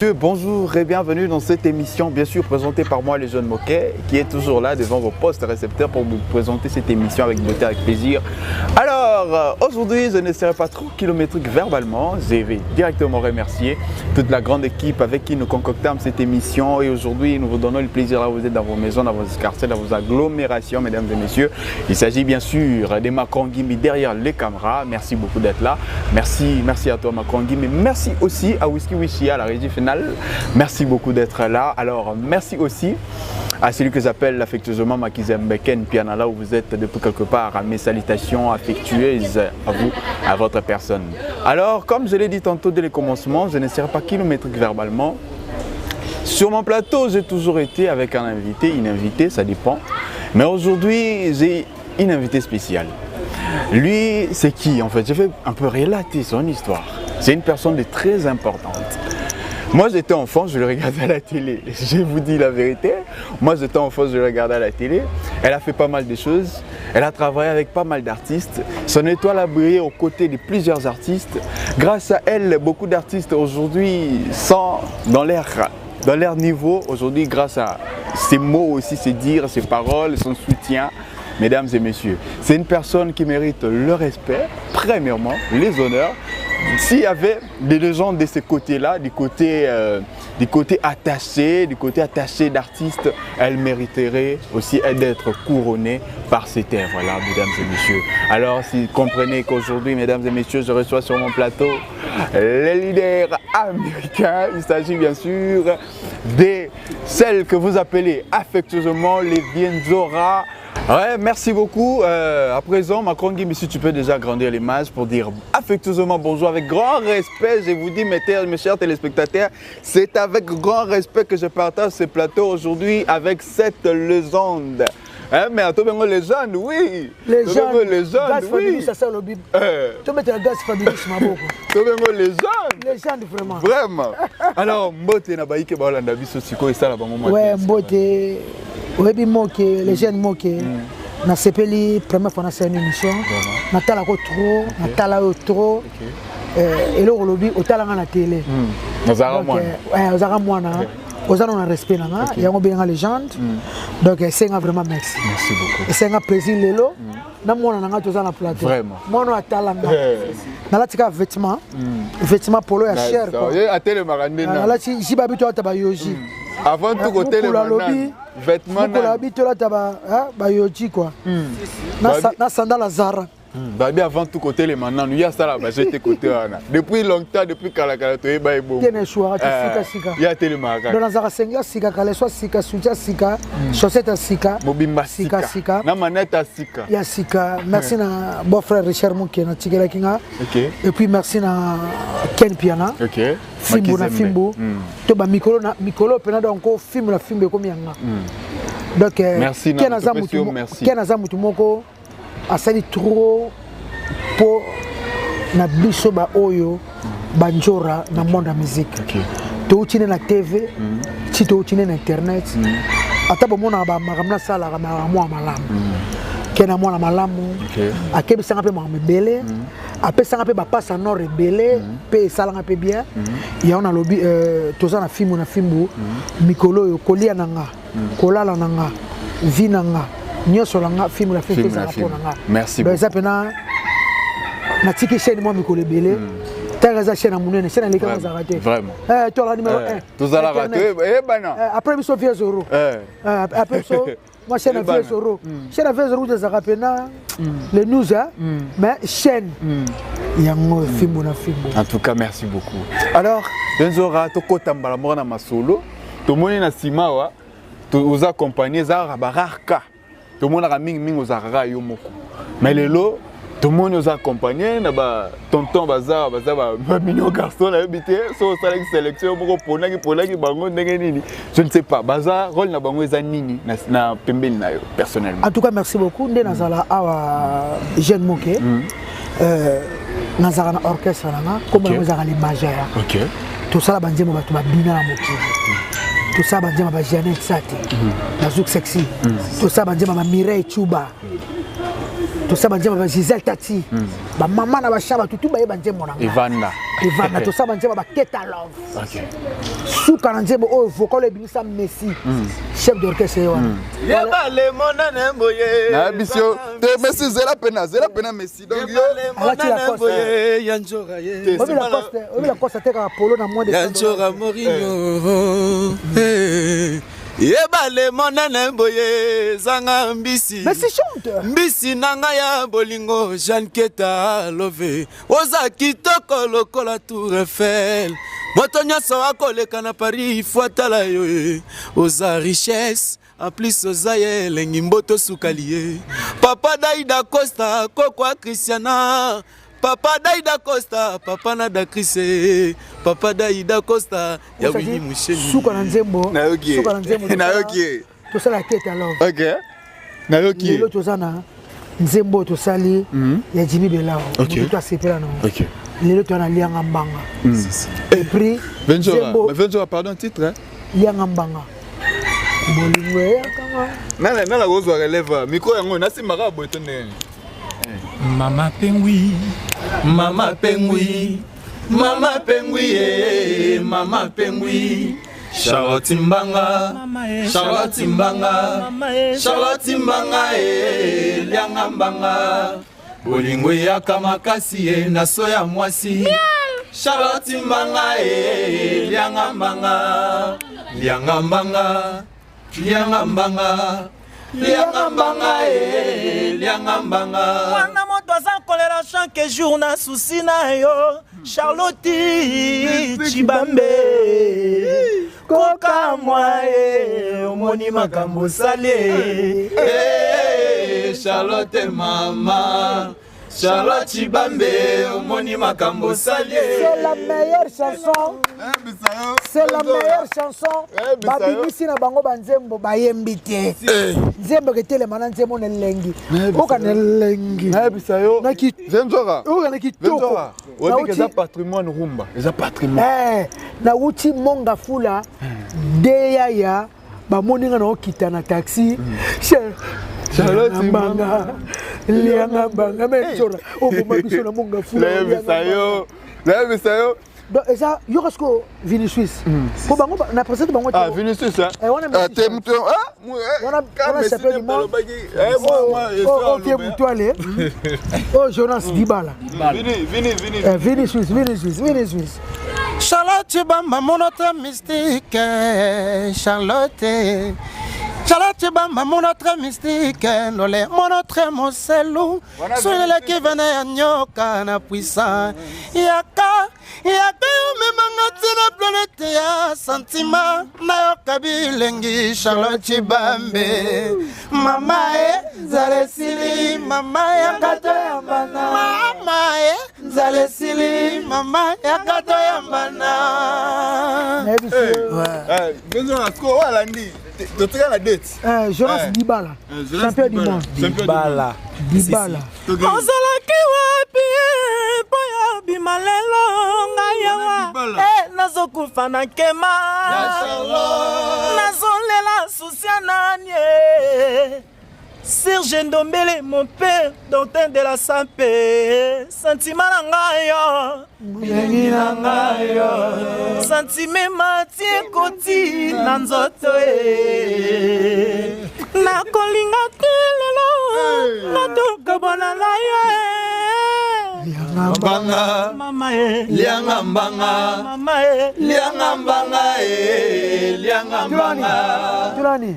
Bonjour et bienvenue dans cette émission, bien sûr présentée par moi, le jeune Moquet, qui est toujours là devant vos postes récepteurs pour vous présenter cette émission avec beauté, avec plaisir. Alors, aujourd'hui, je ne serai pas trop kilométrique verbalement, je vais directement remercier toute la grande équipe avec qui nous concoctons cette émission et aujourd'hui, nous vous donnons le plaisir à vous être dans vos maisons, dans vos quartiers, dans vos agglomérations, mesdames et messieurs. Il s'agit bien sûr des Macron Guimi derrière les caméras. Merci beaucoup d'être là. Merci, merci à toi Macron Guimi. Merci aussi à Whisky Wishy à la régie finale. Merci beaucoup d'être là. Alors, merci aussi à celui que j'appelle affectueusement Makizembeken Piana, là où vous êtes depuis quelque part. À mes salutations affectueuses à vous, à votre personne. Alors, comme je l'ai dit tantôt dès le commencement, je ne serai pas kilométrique verbalement. Sur mon plateau, j'ai toujours été avec un invité, une invitée, ça dépend. Mais aujourd'hui, j'ai une invitée spéciale. Lui, c'est qui en fait? Je vais un peu relater son histoire. C'est une personne de très importante. Moi, j'étais enfant, je le regardais à la télé. Je vous dis la vérité. Moi, j'étais enfant, je le regardais à la télé. Elle a fait pas mal de choses. Elle a travaillé avec pas mal d'artistes. Son étoile a brillé aux côtés de plusieurs artistes. Grâce à elle, beaucoup d'artistes aujourd'hui sont dans leur niveau. Aujourd'hui, grâce à ses mots aussi, ses dires, ses paroles, son soutien. Mesdames et messieurs, c'est une personne qui mérite le respect, premièrement, les honneurs. S'il y avait des légendes de ce côté-là, du côté attaché, du côté attaché d'artistes, elle mériterait aussi d'être couronnée par cette œuvre-là, mesdames et messieurs. Alors, si vous comprenez qu'aujourd'hui, mesdames et messieurs, je reçois sur mon plateau les leaders américains. Il s'agit bien sûr de celles que vous appelez affectueusement les Vienzora. Ouais, merci beaucoup. À présent, Macron Guy, si tu peux déjà agrandir l'image pour dire affectueusement bonjour avec grand respect. Je vous dis, mes chers téléspectateurs, c'est avec grand respect que je partage ce plateau aujourd'hui avec cette légende. Hein, mais attends, mais légende, oui. Légende, légende, Gaz oui. Fabulous, ça sert le bib. Tu mets la gaz Fabulous, ma boko. Tobengo légende. Légende, vraiment. Vraiment. Alors, Mbote na baike ba olanda biso siko esala bango mwa Ouais, bien. Mbote. Oyebi moke, les jeunes moke. Na sepeli première fois na scène émission. Vraiment. Na tala ko trop, na tala yo trop. Eloko lobi otala nga na télé. Ozalaka Donc, mwana. ouais, ozalaka mwana. Oza na respect na nga, yango benga légende. Donc, esenga vraiment merci. Merci beaucoup. Esenga plaisir lelo. Na mwana na nga toza na plateau. Vraiment. Mwana atala nga. Nalati ka vêtement. Vêtement polo ya Na cher, ça, quoi. ye atelemaka nde na. Nalati jiba bito ata ba yoji. Avant tout kotelema Mukula lobi, nani? Vêtement mukula nani? lobi tolata ba, hein, ba yoji, quoi. Na Babi na sandala Zara. Babi avant tout kotelema nanu, ya sala ba jete côté wana. Depuis longtemps, depuis kala kala toyeba ebongo. Tene chouara, tu sika sika. Ya telema kaka. Donc nazaka singlet sika kala soit sika soutien sika, chaussette sika. Mobimba sika. sika. Sika. Na manette sika. Ya sika. Merci na beau frère Richard Mouké na tikela kinga. Et puis merci na Ken Piana. Fimbu na Makizembe. Fimbu. To ba mikolo na mikolo pena donc fimbu na fimbu ekomi yanga. Donc, Merci, Ken na aza topesi mutu yo mo- merci. Ken aza mutu moko asali trop po na biso ba oyo banjora na monde ya musique. Touti na TV, ti touti na internet. Ata bomona ba makambo nasalaka makambo ya malamu. Ken na mwana malamu, akebisanga mpe makambo ebele, apesanga mpe bapasa nord ebele, mpe esalanga mpe bien. Yango nalobi toza na fimbu na fimbu, mikolo oyo kolia na nga, kolala na nga, vie na nga, nyonso na nga, fimbu na fimbu Fimbu na ezalaka mpo na fimbu. nga. Merci Donc, beaucoup. eza mpena natiki chaîne mwa mikolo ebele. Ntango eza chaîne ya monene, chaîne aleki Vraiment, ezalaka te. vraiment. Tozalaka numéro 1. Tozalaka te, Internet. eyebana. Après biso vieux Zoro. Après biso, moi chaîne ya Eyebana. vieux Zoro. Chaîne ya vieux Zoro ezalaka mpena les news, hein? Mais chaîne. Yango fimbu na fimbu. En tout cas, merci beaucoup. Alors, Nzora, tokota mbala moko na masolo, tomoni na nsima wa, oza accompagné, eza ba rare cas. Tomonaka mingi mingi ozalaka kaka yo moko. Mais lelo, tomoni oza accompagné na ba tonton baza, baza ba mignon garçon nayebi te, so osalaki sélection moko ponaki, ponaki bango ndenge nini. Je ne sais pas, baza rôle na bango eza nini na pembeni na yo personnellement. En tout cas, merci beaucoup. Nde nazala awa jeune moke. Nazala na orchestre na nga, comme nazala les majeurs. Tosala banzembo bato babina na mokili. Tosala banzembo ba Jeannette Sate, ba Zouk Sexy. Tosala banzembo ba Mireille Tchouba. Tosala banzembo ba Gisèle Tati. Ba mama na ba chaba tutu baye banzembo na nga. Evanda. Evanda tosala banzembo baketa love. Suka na nzembo oyo vocal ebimisa Messi. Chef d'orchestre ye wana. Yebale monene boye. Nayebisi yo te Messi zela pena zela pena Messi donc yo Alati Lacoste. Boye ya nzora ye. Oyebi Lacoste, oyebi Lacoste atekaka polo na moins de Ya 100 nzora Mourinho. Eh. Yebale monene boye ezanga mbisi. Messi chante. Mbisi na ngai ya bolingo Jeanne Keta love oza kitoko lokola Tour Eiffel moto nyonso akoleka na Paris fo atala yo ye oza richesse en plus oza ye elengi mboto sukali ye papa Daida Costa koko ya Christiana papa Daida Costa papa na Dakrise papa Daida Costa ya Winnie Musheni Suka na nzembo. Nayoki ye. Suka na nzembo. Nayoki ye. Tosala keta love. Ok. Nayoki ye. Lelo toza na nzembo oyo tosali ya Jimmy Belao. Ok. Moto asepela nango. Ok. Lelo toza na Lianga Mbanga. Et puis Ventura, nzembo Ventura pardon titre hein. Lianga Mbanga. Bolingo eyakanga. Nana nana kozwa relève micro yango nasimbaka boye to ndenge. Mama Pengui, Mama Pengui, Mama Pengui, eh, Mama Pengui. Charlotte Mbanga, Charlotte Mbanga, Charlotte Mbanga, eh, Lianga Mbanga. Bolingo eyaka makasi ye na so ya mwasi. Charlotte Mbanga, eh, Lianga Mbanga, Lianga Mbanga, Lianga Mbanga, Lianga Mbanga, eh, Lianga Mbanga. Mwana moto aza kolela chaque jour na susi na yo Charlotte Chibambe kokamwa ye omoni makambo osali ye. Eh, Charlotte mama Charlotte Chibambe omoni makambo osali ye. C'est la meilleure chanson. C'est la meilleure chanson. Babimisi na bango banzembo bayembi te. Nzembo ketelema na nzembo na elengi. Oka na elengi. Nayebisa yo. Na ki- Ventura. Oka na kitoko. Ventura. Oyebi ke eza Nauti- patrimoine rumba. Eza patrimoine. Eh, nauti monga fula de yaya bamoni nga naokita na taxi Charlotte Lianga mbanga lianga mbanga me nzora oboma biso na monga fula Nayebisa yo. Nayebisa yo. Donc eza yoka sikoyo Vinicius po bango na présente bango te. Ah Vinicius hein. Eh, wana Ah, Messi te mutu ah mu eh, Wana- ka wana Messi champion nde du monde. balobaki, eh, moi, moi, histoire otie aloba, mutu ale oyo Jonas Dibala. Vini, Vini, Vini. Eh, Vinicius, Vinicius, Vinicius. Charlotte Bamba, mon autre mystique, Charlotte. Charlotte Bamba, mon autre mystique, Nolé, mon autre Moselu. Soyelaki vene ya nyoka na puissant. Yaka, yaka omemanga ntina planete ya sentiment. Nayoka bilengi, Charlotte Bambe. Mama e, nzala esili, mama yaka toyambana. Mama e, nzala esili, mama yaka toyambana. Nayebisi yo. Eh, Ventura sikoyo oyo alandi totika na date. Eh, Jonas Eh. Dibala, Eh, Jonas champion du Dibala. monde. Champion du monde. Dibala. Ozalaki wapi mpo ya bima lelo ngai awa Dibala. Eh, nazokufa na nkema nazolela susi ya nani eh. Serge Ndombele mon père Dantin de la Sampe sentiment na ngai yo Elengi na ngai yo sentiment mati ekoti na nzoto e nakolinga te lelo natokabwana na yo e. Mbanga, mama e lianga mbanga, mama e lianga mbanga, eh, lianga mbanga. Tulani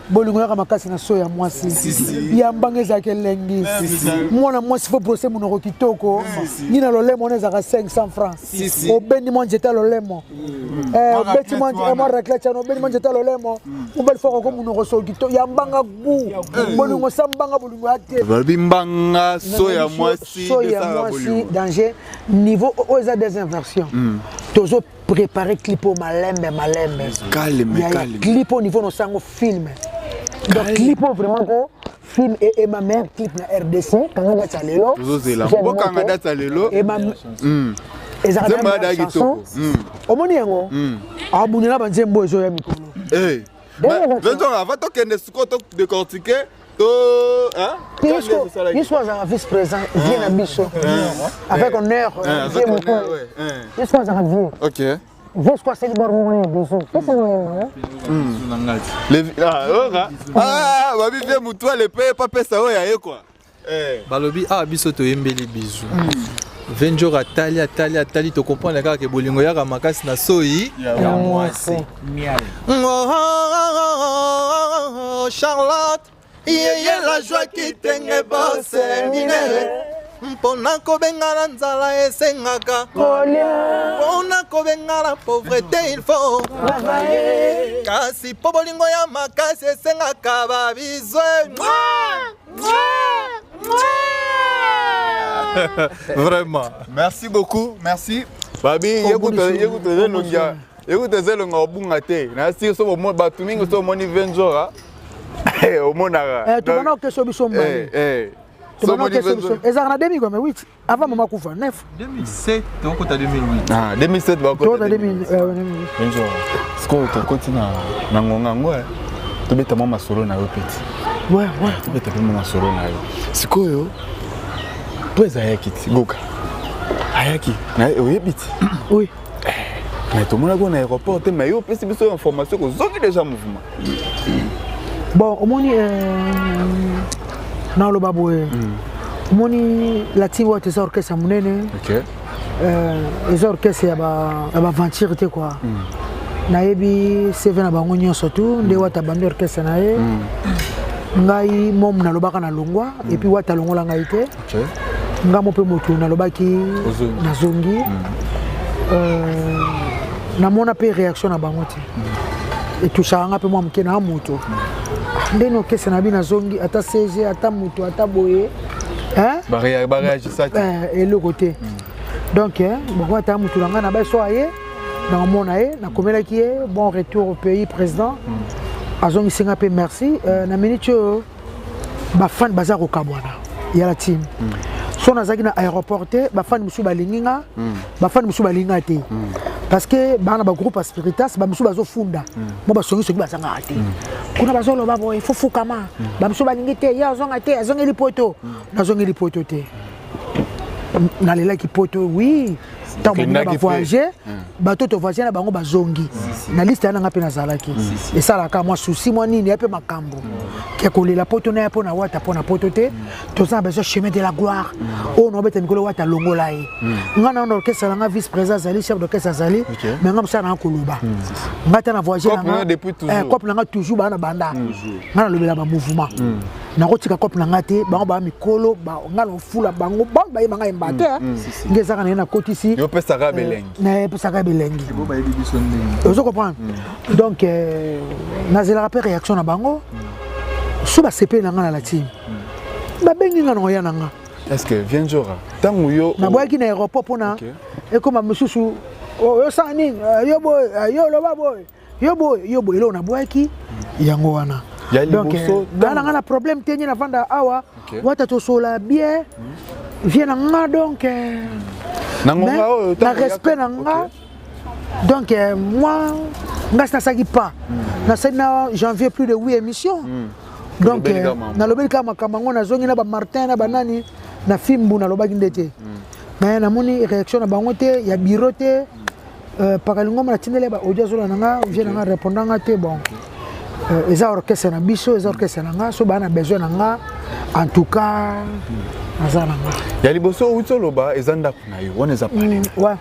bolingo yaka makasi na so ya mwasi ya mbanga ezalaka elengi mwana mwasi fo brose monoko kitoko nini na lolemo wana ezalaka 500 francs obendi mwa nzete ya lolemo Eh, obeti mwa mwa raclette wana obendi mwa nzete ya lolemo mobali fo akoko monoko so kitoko ya mbanga gu bolingo sa mbanga bolingo ya te Balobi mbanga so ya mwasi so ya esala mwasi bolingo. danger niveau oyo eza deuxième version tozo préparer clip oyo malembe malembe Calme, Ya- ya calme. clip oyo niveau nosango film donc clip oyo vraiment ko film et ma mère clip na RDC kanga date ya lelo Tozozela. Jeune Bokanga moko. date ya lelo. Et ma ezalaka Nzembo na ya daki chanson kitoko. omoni yango abundela banzembo ezoya mikolo Eh. Deuxième version. Ventura avant tokende sikoyo todécortiquer To Yesu azalaka vice président vie na biso avec honneur, vie moko. Yesu azalaka vie. Ok. Vie siko asali bor moko nini biso pesa ah babi vie mutu alepe papesa oyo aye quoi. Balobi awa biso toyembeli bizu Venjor atali atali atali, tocomprendre kaka ke bolingo yaka makasi na soyi ya mwasi. Oh, Charlotte yeye la joie kitenge bose minere mpona kobengana nzala esengaka mpona kobengana pauvreté il faut kasi mpo bolingo ya makasi esengaka babizwe. Vraiment. Merci beaucoup, merci. Babi, yekuta zelonga obunga te. Na si so mo bato mingi so moni Venjora. Omonaka. Eh, tobana okeso biso mbali. Tobana okeso biso. Ezalaka na 2008 avant mama kufa 9. 2007 tokota 2008. Ah, 2007 bakota. Tokota 2008. Venjora. Sikoyo tokoti na ngonga yango tobeta mwa masolo na yo peti. Ouais, ouais. Tobeta mpe mwa masolo na yo. Sikoyo mpo eza ayaki ti goka ayaki oyebi ti. Oui. Mais tomonaki na aéroport te, mais yo opesi biso information kozongi déjà mouvement. Bon, omoni naloba boye, omoni la team oyo eza orchestre ya monene, eza orchestre ya baventure te quoi. Nayebi CV na bango nyonso tu nde wata bandi orchestre na ye. Ngai momu nalobaka na longwa et puis wata alongola ngai te. Nga mo mpe motu nalobaki nazongi. Namona mpe réaction na bango te, etushaka nga mpe mwa moke na moto ndeni orchestre na bi nazongi, ata CG ata moto ata boye eloko te. Donc boko ata motu na ngai na bai so aye nakomona ye, nakomelaki ye bon retour au pays président, azongisi nga mpe merci. Na minute oyo bafani baza kokabwana ya la team. So nazalaki na aéroport te, bafani mosusu balingi nga, bafani mosusu balingi nga te, parce que baa na bagroupe ya spiritas, bamosusu bazofunda mo basongi soki bazangaka te kuna bazoloba boye fofukama, bamosusu balingi te ye azonga te, azongeli poto. Nazongeli poto te, nalelaki poto. Oui, ntango baninga bavoyage, bato tovoyage na bango bazongi na liste ya nanga mpe nazalaki, esalaka mwa susi mwa nini ya mpe makambo ke kolela poto na ya mpo na wata mpo na poto te. Toza na besoin chemin de la gloire oyo naobeta mikolo wata longola ye. Nga na orchestre nanga, vice président azali, chef d'orchestre azali, mais nga mosala nanga koloba nga ta na voyage nanga cope nanga toujours baa na banda nga nalobela bamouvement, nakotika cope na nga te. Bango baa mikolo, nga nofula bango bango bayeba ngai yemba te, nge ezaka na ye nakotisi nayepesaka bilengi, ozo comprendre. Donc nazelaka mpe réaction na bango so basepeli na nga na la team, babengi nga na oya na nga. Est-ce que Venjora ntango yo naboyaki na aéroport mpona ekoma mosusu osala nini, yo boye, yo oloba boye, yo boye, yo boye, eloko naboyaki yango wana. Donc nga na nga na problème te, nye navanda awa wata tosola bien vie na nga, donc na respect na nga. Donc moi nga si nasalaki pas, nasali na janvier plus de 8 émissions. Donc nalobeli kaka makambo yango, nazongi na bamartin na banani na fimbu, nalobaki nde te, mais namoni réaction na bango te ya bureau te. Pakalingoma natindeli ba audio azola na nga vie na nga répondant nga te. Bon, eza orchestre na biso, eza orchestre na nga, so baa na besoin na nga, en tout cas naza na nga. Ya liboso outi oloba eza ndako na yo wana eza palais. Ouais.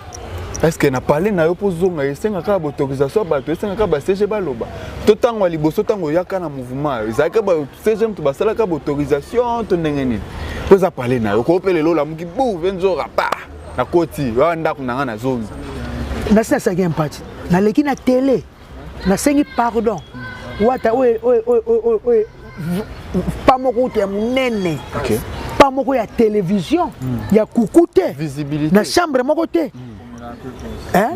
Est-ce que na palais na yo mpo ozonga esengaka ya baautorisation ya bato, esengaka ba CG baloba to ntango ya liboso ntango oyaka na mouvement ezalaka ba CG moto basalaka baautorisation to ndenge nini? Mpo eza palais na yo koo mpe lelo olamuki bu Venjora pa nakoti wana ndako na nga nazongi. Nasi nasalaki impati, naleki na télé, nasengi pardon wata oyo pa moko uta ya monene, pa moko ya télévision ya kuku te, na chambre moko te,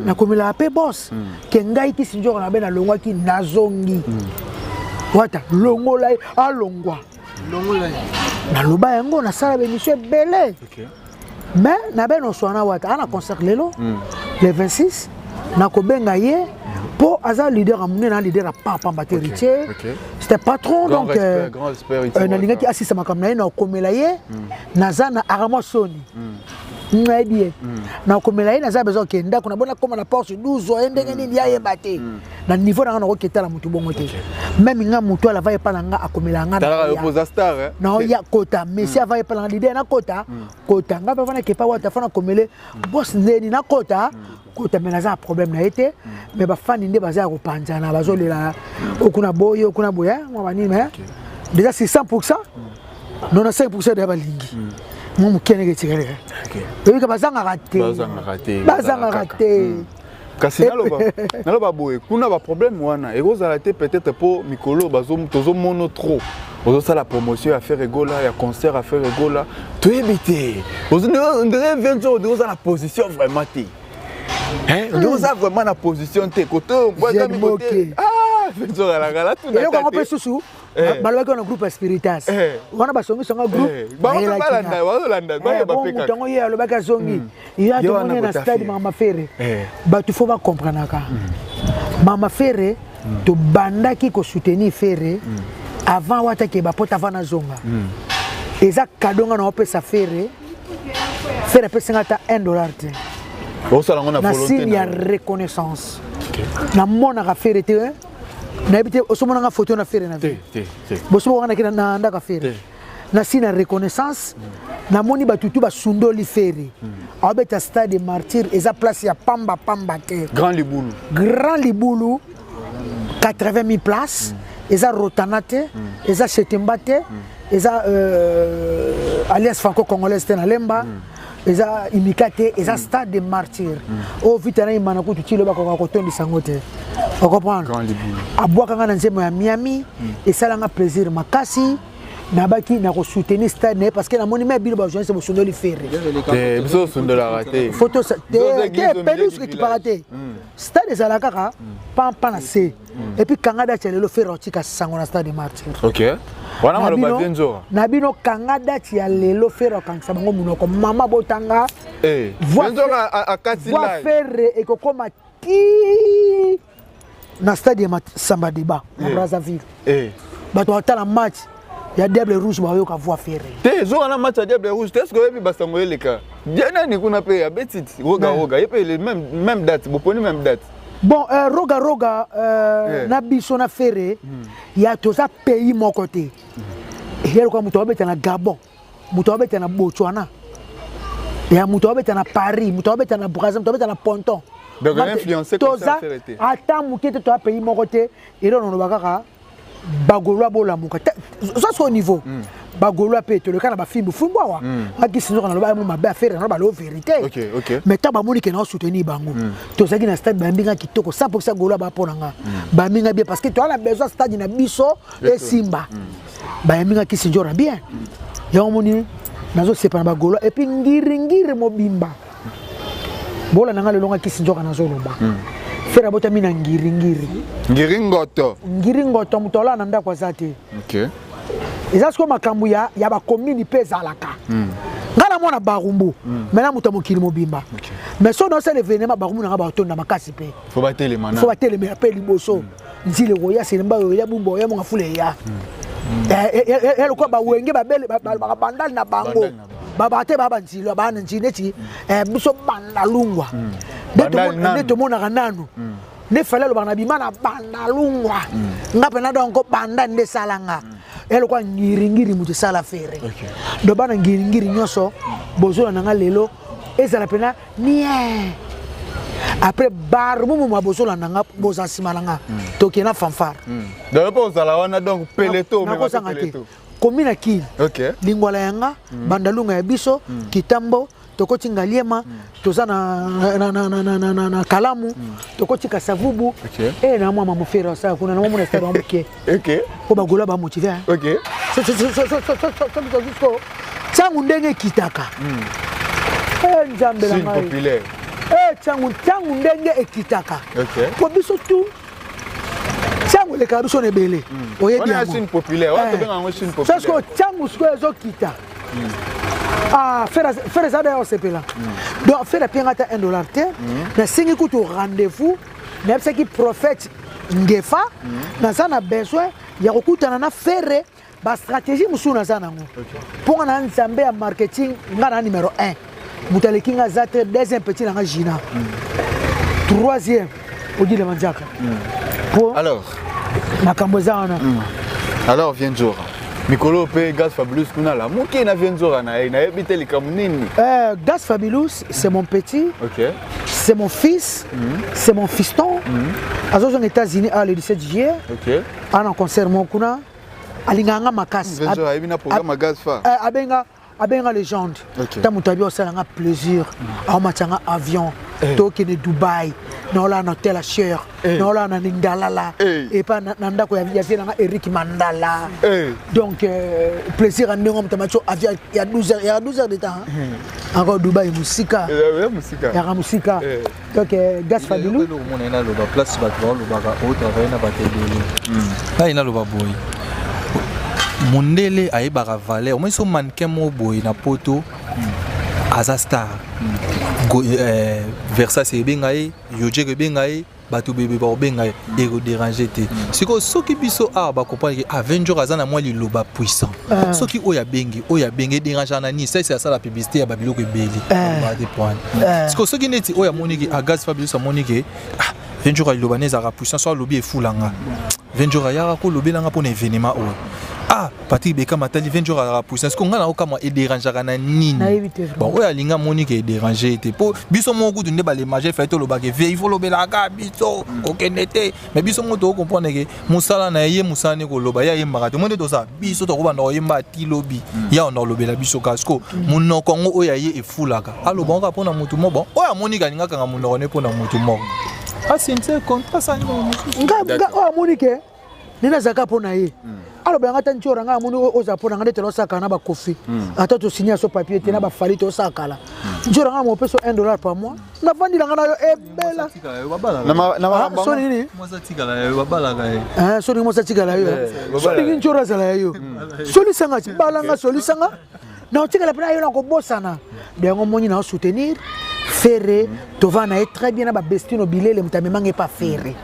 nakomelaka mpe bos ke ngai kisi nzoko na be nalongwaki nazongi wata longola ye alongwa naloba yango nasala bémission ebele. Mais na be noswana wata ana concert lelo le 26, nakobenga ye Mpo aza leader ya monene, a leader ya pamba te, Héritier. C'était patron. Grand donc respect, grand respect, Héritier nalingaki Wata. Asisa makambo na ye, na okomela ye, naza na aramwa soni, nayebi ye, nakomela ye, naza besoin okende ndako nabona koma na porte 12 oye ndenge nini yayeba te na niveau na nga, nakoketala motu bongo te. Même nga motu alava epa na nga, akomela nga. Talaka yo mpo oza star, eh? Naoya kota messi ava epa na nga, leader, nakota kota nga mpe fana kepa wata fana komele bos ndeni nakota kota. Me naza na problème na ye te, mais bafani nde baza ya kopanzana, bazolela okuna boye, okuna boye, mwa banini. Mais déjà c'est 100, 95 % deya balingi mwa moke ndenge etikaleka. Oyebika bazangaka te. Bazangaka te. Bazangaka te. Kasi naloba boye, kuna baproblème wana ekozala te, peut-être mpo mikolo tozomona trop ozosala promotion ya Ferre Gola, ya concert ya Ferre Gola. Toyebi te, ondire 20 jours ondire oza na position vraiment te. Ondire oza vraiment na position te kote. Jeune Moke. Alakala. Eloko yango mpe susu balobaki wana groupe ya Spiritas wana basongisanga groupe. Bango mpe balanda, bazolanda, bayeba mpe. Moto yango ye alobaki azongi ye, tomoni na stade mama Ferre. Bato fo bacomprenaka mama Ferre. Tobandaki kosoutenir Ferre avant wataki bapota, avant nazonga. Eza cadeau nga na opesa Ferre. Ferre apesinga ata 1 dollar te. Osala yango na na volonté signe ya na yo. Reconnaissance. Namonaka Ferre te, nayebi te osomonanga photo na Ferre na te vie. Te te. Bosomo wana naki na ndako Ferre. Na signe ya reconnaissance, namoni bato tu basundoli Ferre aobeta stade de Martyr. Eza place ya pamba pamba te. Grand libulu. Grand libulu, 80 000 places. Eza Rotana te, eza Chetemba te, eza Alliance franco congolaise te na Lemba, eza Imika te, eza stade de Martyr oyo vita na imana kutu ti loba bakoka kotondisa yango te. Ocomprendre? Grand libulu. Abwakanga na nzembo ya Miami, esalanga plaisir makasi. Nabaki na kosoutenir stade na ye parce que namoni me bino bajournaliste bosundoli Ferre. Te, biso osundolaka te. Photo Biso oza te église au te milieu pelouse du ekipaka village. te. Stade ezala kaka pampa na se et puis kanga date ya lelo, Ferre otika sango na stade de Martyr. Ok, wana Na maloba bino- vie nzora. Na bino kanga date ya lelo, Ferre okangisa bango monoko mama botanga. Vie nzora akati Voix live. Ferre ekokoma ti na stade ya Samba Débat na Brazzaville. Bato batala match ya Diable Rouge, bayoka voix Ferre. Te, zoka na match ya Diable Rouge te. Est ce que oyebi basango eleka dia nani kuna mpe abeti Roga? Roga ye mpe le même date, boponi même date. Bon, Roga Roga na biso na Ferre ya toza pays moko te. Eya lokola moto abeta na Gabon, moto abeta na Botswana, ya moto abeta na Paris, moto abeta na Brazza, moto abeta na Ponton. Donc, influencé toza concert Ferre te. Ata moke te, toza pays moko te. Elo noloba kaka bagaulois bolamuka. Oza so niveau bagaulois mpe toleka na bafimbu fimbu awa. Ngakisi nzoka naloba mo mabe affaire naloba lo vérité. Mais ntango bamoni ke naosoutenir bango, tozalaki na stade, bayambi nga kitoko 100 %. Gaulois bapo na nga, bayambi nga bien parce que toza na besoin stade na biso esimba. Bayambi nga kisi nzora bien. Yango moni nazosepa na bagaulois et puis Ngiringiri mobimba bolanda nga lelo. Nga kisi nzoka nazoloba, Ferre abotami na Ngiringiri. Ngiringoto. Ngiringoto, moto alala na ndako aza te. Eza sikoyo makambo ya bacommune mpe ezalaka. Ngai namona Barumbu mai na moto ya mokili mobimba, mais so naosala événement Barumbu nanga batonda makasi mpe. Fo batelema na fo batelemela mpe liboso. Nzile koya, Selemba oya, Bumba oya, Monga Fula eya. Ya lokola bawenge babele balobaka Bandali na bango. Bandali na bango. Babaka te, baa banzilo, baa na nzili neti biso Bandalungwa. Nde Bandali nanu. Nde tomonaka nanu nde Fally alobaka na bima na Bandalungwa. Nga mpena donc banda nde esalanga ya lokola Ngiringiri moto esala Ferre. Donc bana Ngiringiri nyonso bozolanda nga lelo, ezala mpena nie après barumumuma bozolanda nga, boza nsima na nga, tokende na fanfare. Donc mpo ozala wana, donc peleto omema mpe. Nakozanga te. Peleto. Komi na Kini, Lingwala ya nga, Bandalunga ya biso, Kitambo, tokoti Ngaliema, toza na Kalamu, tokoti Kasavubu. E na mwa mamofere asala kuna na mwa stade moke mpo bagola bamotive. Ntango ndenge ekitaka, e Nzambe na Signe ngai. Populaire. E ntango ndenge ekitaka, po biso tu ntango elekaka biso na ebele, oyebi Wana ya yango. signe populaire wana, tobenga yango signe populaire. Sikoyo ntango sikoyo ezokita, ah, Ferre eza daya osepela. Donc Ferre apianga ata 1 dollar te. Nasengi kutu rendez-vous. Nayebisaki prophète Ngefa, naza na besoin ya kokutana na Ferre, bastratégie mosusu naza nango mpo nga na nzambe ya marketing. Nga na numéro 1, moto aleki nga aza te. Deuxième, petit na nga Gina. Troisième, Odile Mandiaka. Po Alors, makambo eza wana. Alors, Vieux Nzora, mikolo mpe Gaz Fabulous kuna lamuki na Vieux Nzora na ye, nayebi te likambo nini. Gas Fabulous, c'est mon petit, c'est mon fils, c'est mon fiston. Azozonga États-Unis le 17 juillet. Ana concert moko kuna, alingaka nga makasi. Vieux Nzora ayebi na programme ya Gaz Fa. Abenga légende. Ta moto abi osalanga plaisir, aomatanga avion, tokende Dubai, naolala na hotel ya cher, naolala na Ningalala, epa na ndako ya vie nanga Eric Mandala. Donc plaisir ya ndenge moto amati avion ya 12 heures, ya 12 heures de temps, hein? Encore Dubai mosika. Mosika. Yaka mosika. Donc Gas Fabilu. Eloko mona ye naloba, place bato baolobaka otravaille na bato ebele, ngai naloba boye: mondele ayebaka valeur. Omoni so mannequin moko boye na Poto aza star. Versace ebenga ye, Yojek ebenga ye, bato bebe bakobenga ye, ekodéranger te. Sikoyo soki biso awa bacomprendre ke Aventure aza na mwa liloba puissant, soki oyo abengi, oyo abengi, edérangeaka na nini? Saisi asala publicité ya babiloko ebele te point. Sikoyo soki neti oyo amoni ke Agaz Fabius amoni ke ah, Venture liloba ne ezalaka puissant, so alobi efulanga, Venture ayaka kolobelanga mpona événement oyo. Ah, Patrick Bekam atali Venture azalaka puissant, sikoyo ngai naokamwa, edérangeaka na nini? Nayebi te vraiment. Bon, oyo alingi amoni ke edérange te, mpo biso moko kutu nde balemage fai tolobaka vie, il faut lobelaka biso kokende te. Mais biso moko tokocomprendre ke mosala na ye, mosala ne koloba, ye ayembaka te. Mo nde tosala biso tokobanda koyemba ati lobi ya onda kolobela biso kaka. Siko monoko yango oyo aye efulaka, aloba ngo kaka mpona motu moko. Bon, oyo amoni ke alingi akanga monoko ne mpona motu moko, asintie contrat asali mosusu. Nga oyo amoni ke nde nazalaka mpo na ye, alobelanga ata ntiora. Ngai amoni oyo ozala mpo na ngai nde tolosaka na bakofi, ata tosigne so papier te na bafali, tosaka kala. Ntiora ngai mopeso 1 dollar par mois, navandilanga na yo ebela. Na Ah, so nini? Mwasi atikala yo, babalaka ye. Ah, so ningi mwasi atikala yo, so ningi ntiora azala ya yo, solisanga balanga, solisanga na otikala mpena yo na kobosana. Yango moni na soutenir Ferre, tova na ye très bien na babestino bilele. Moto amemanga epa Ferre,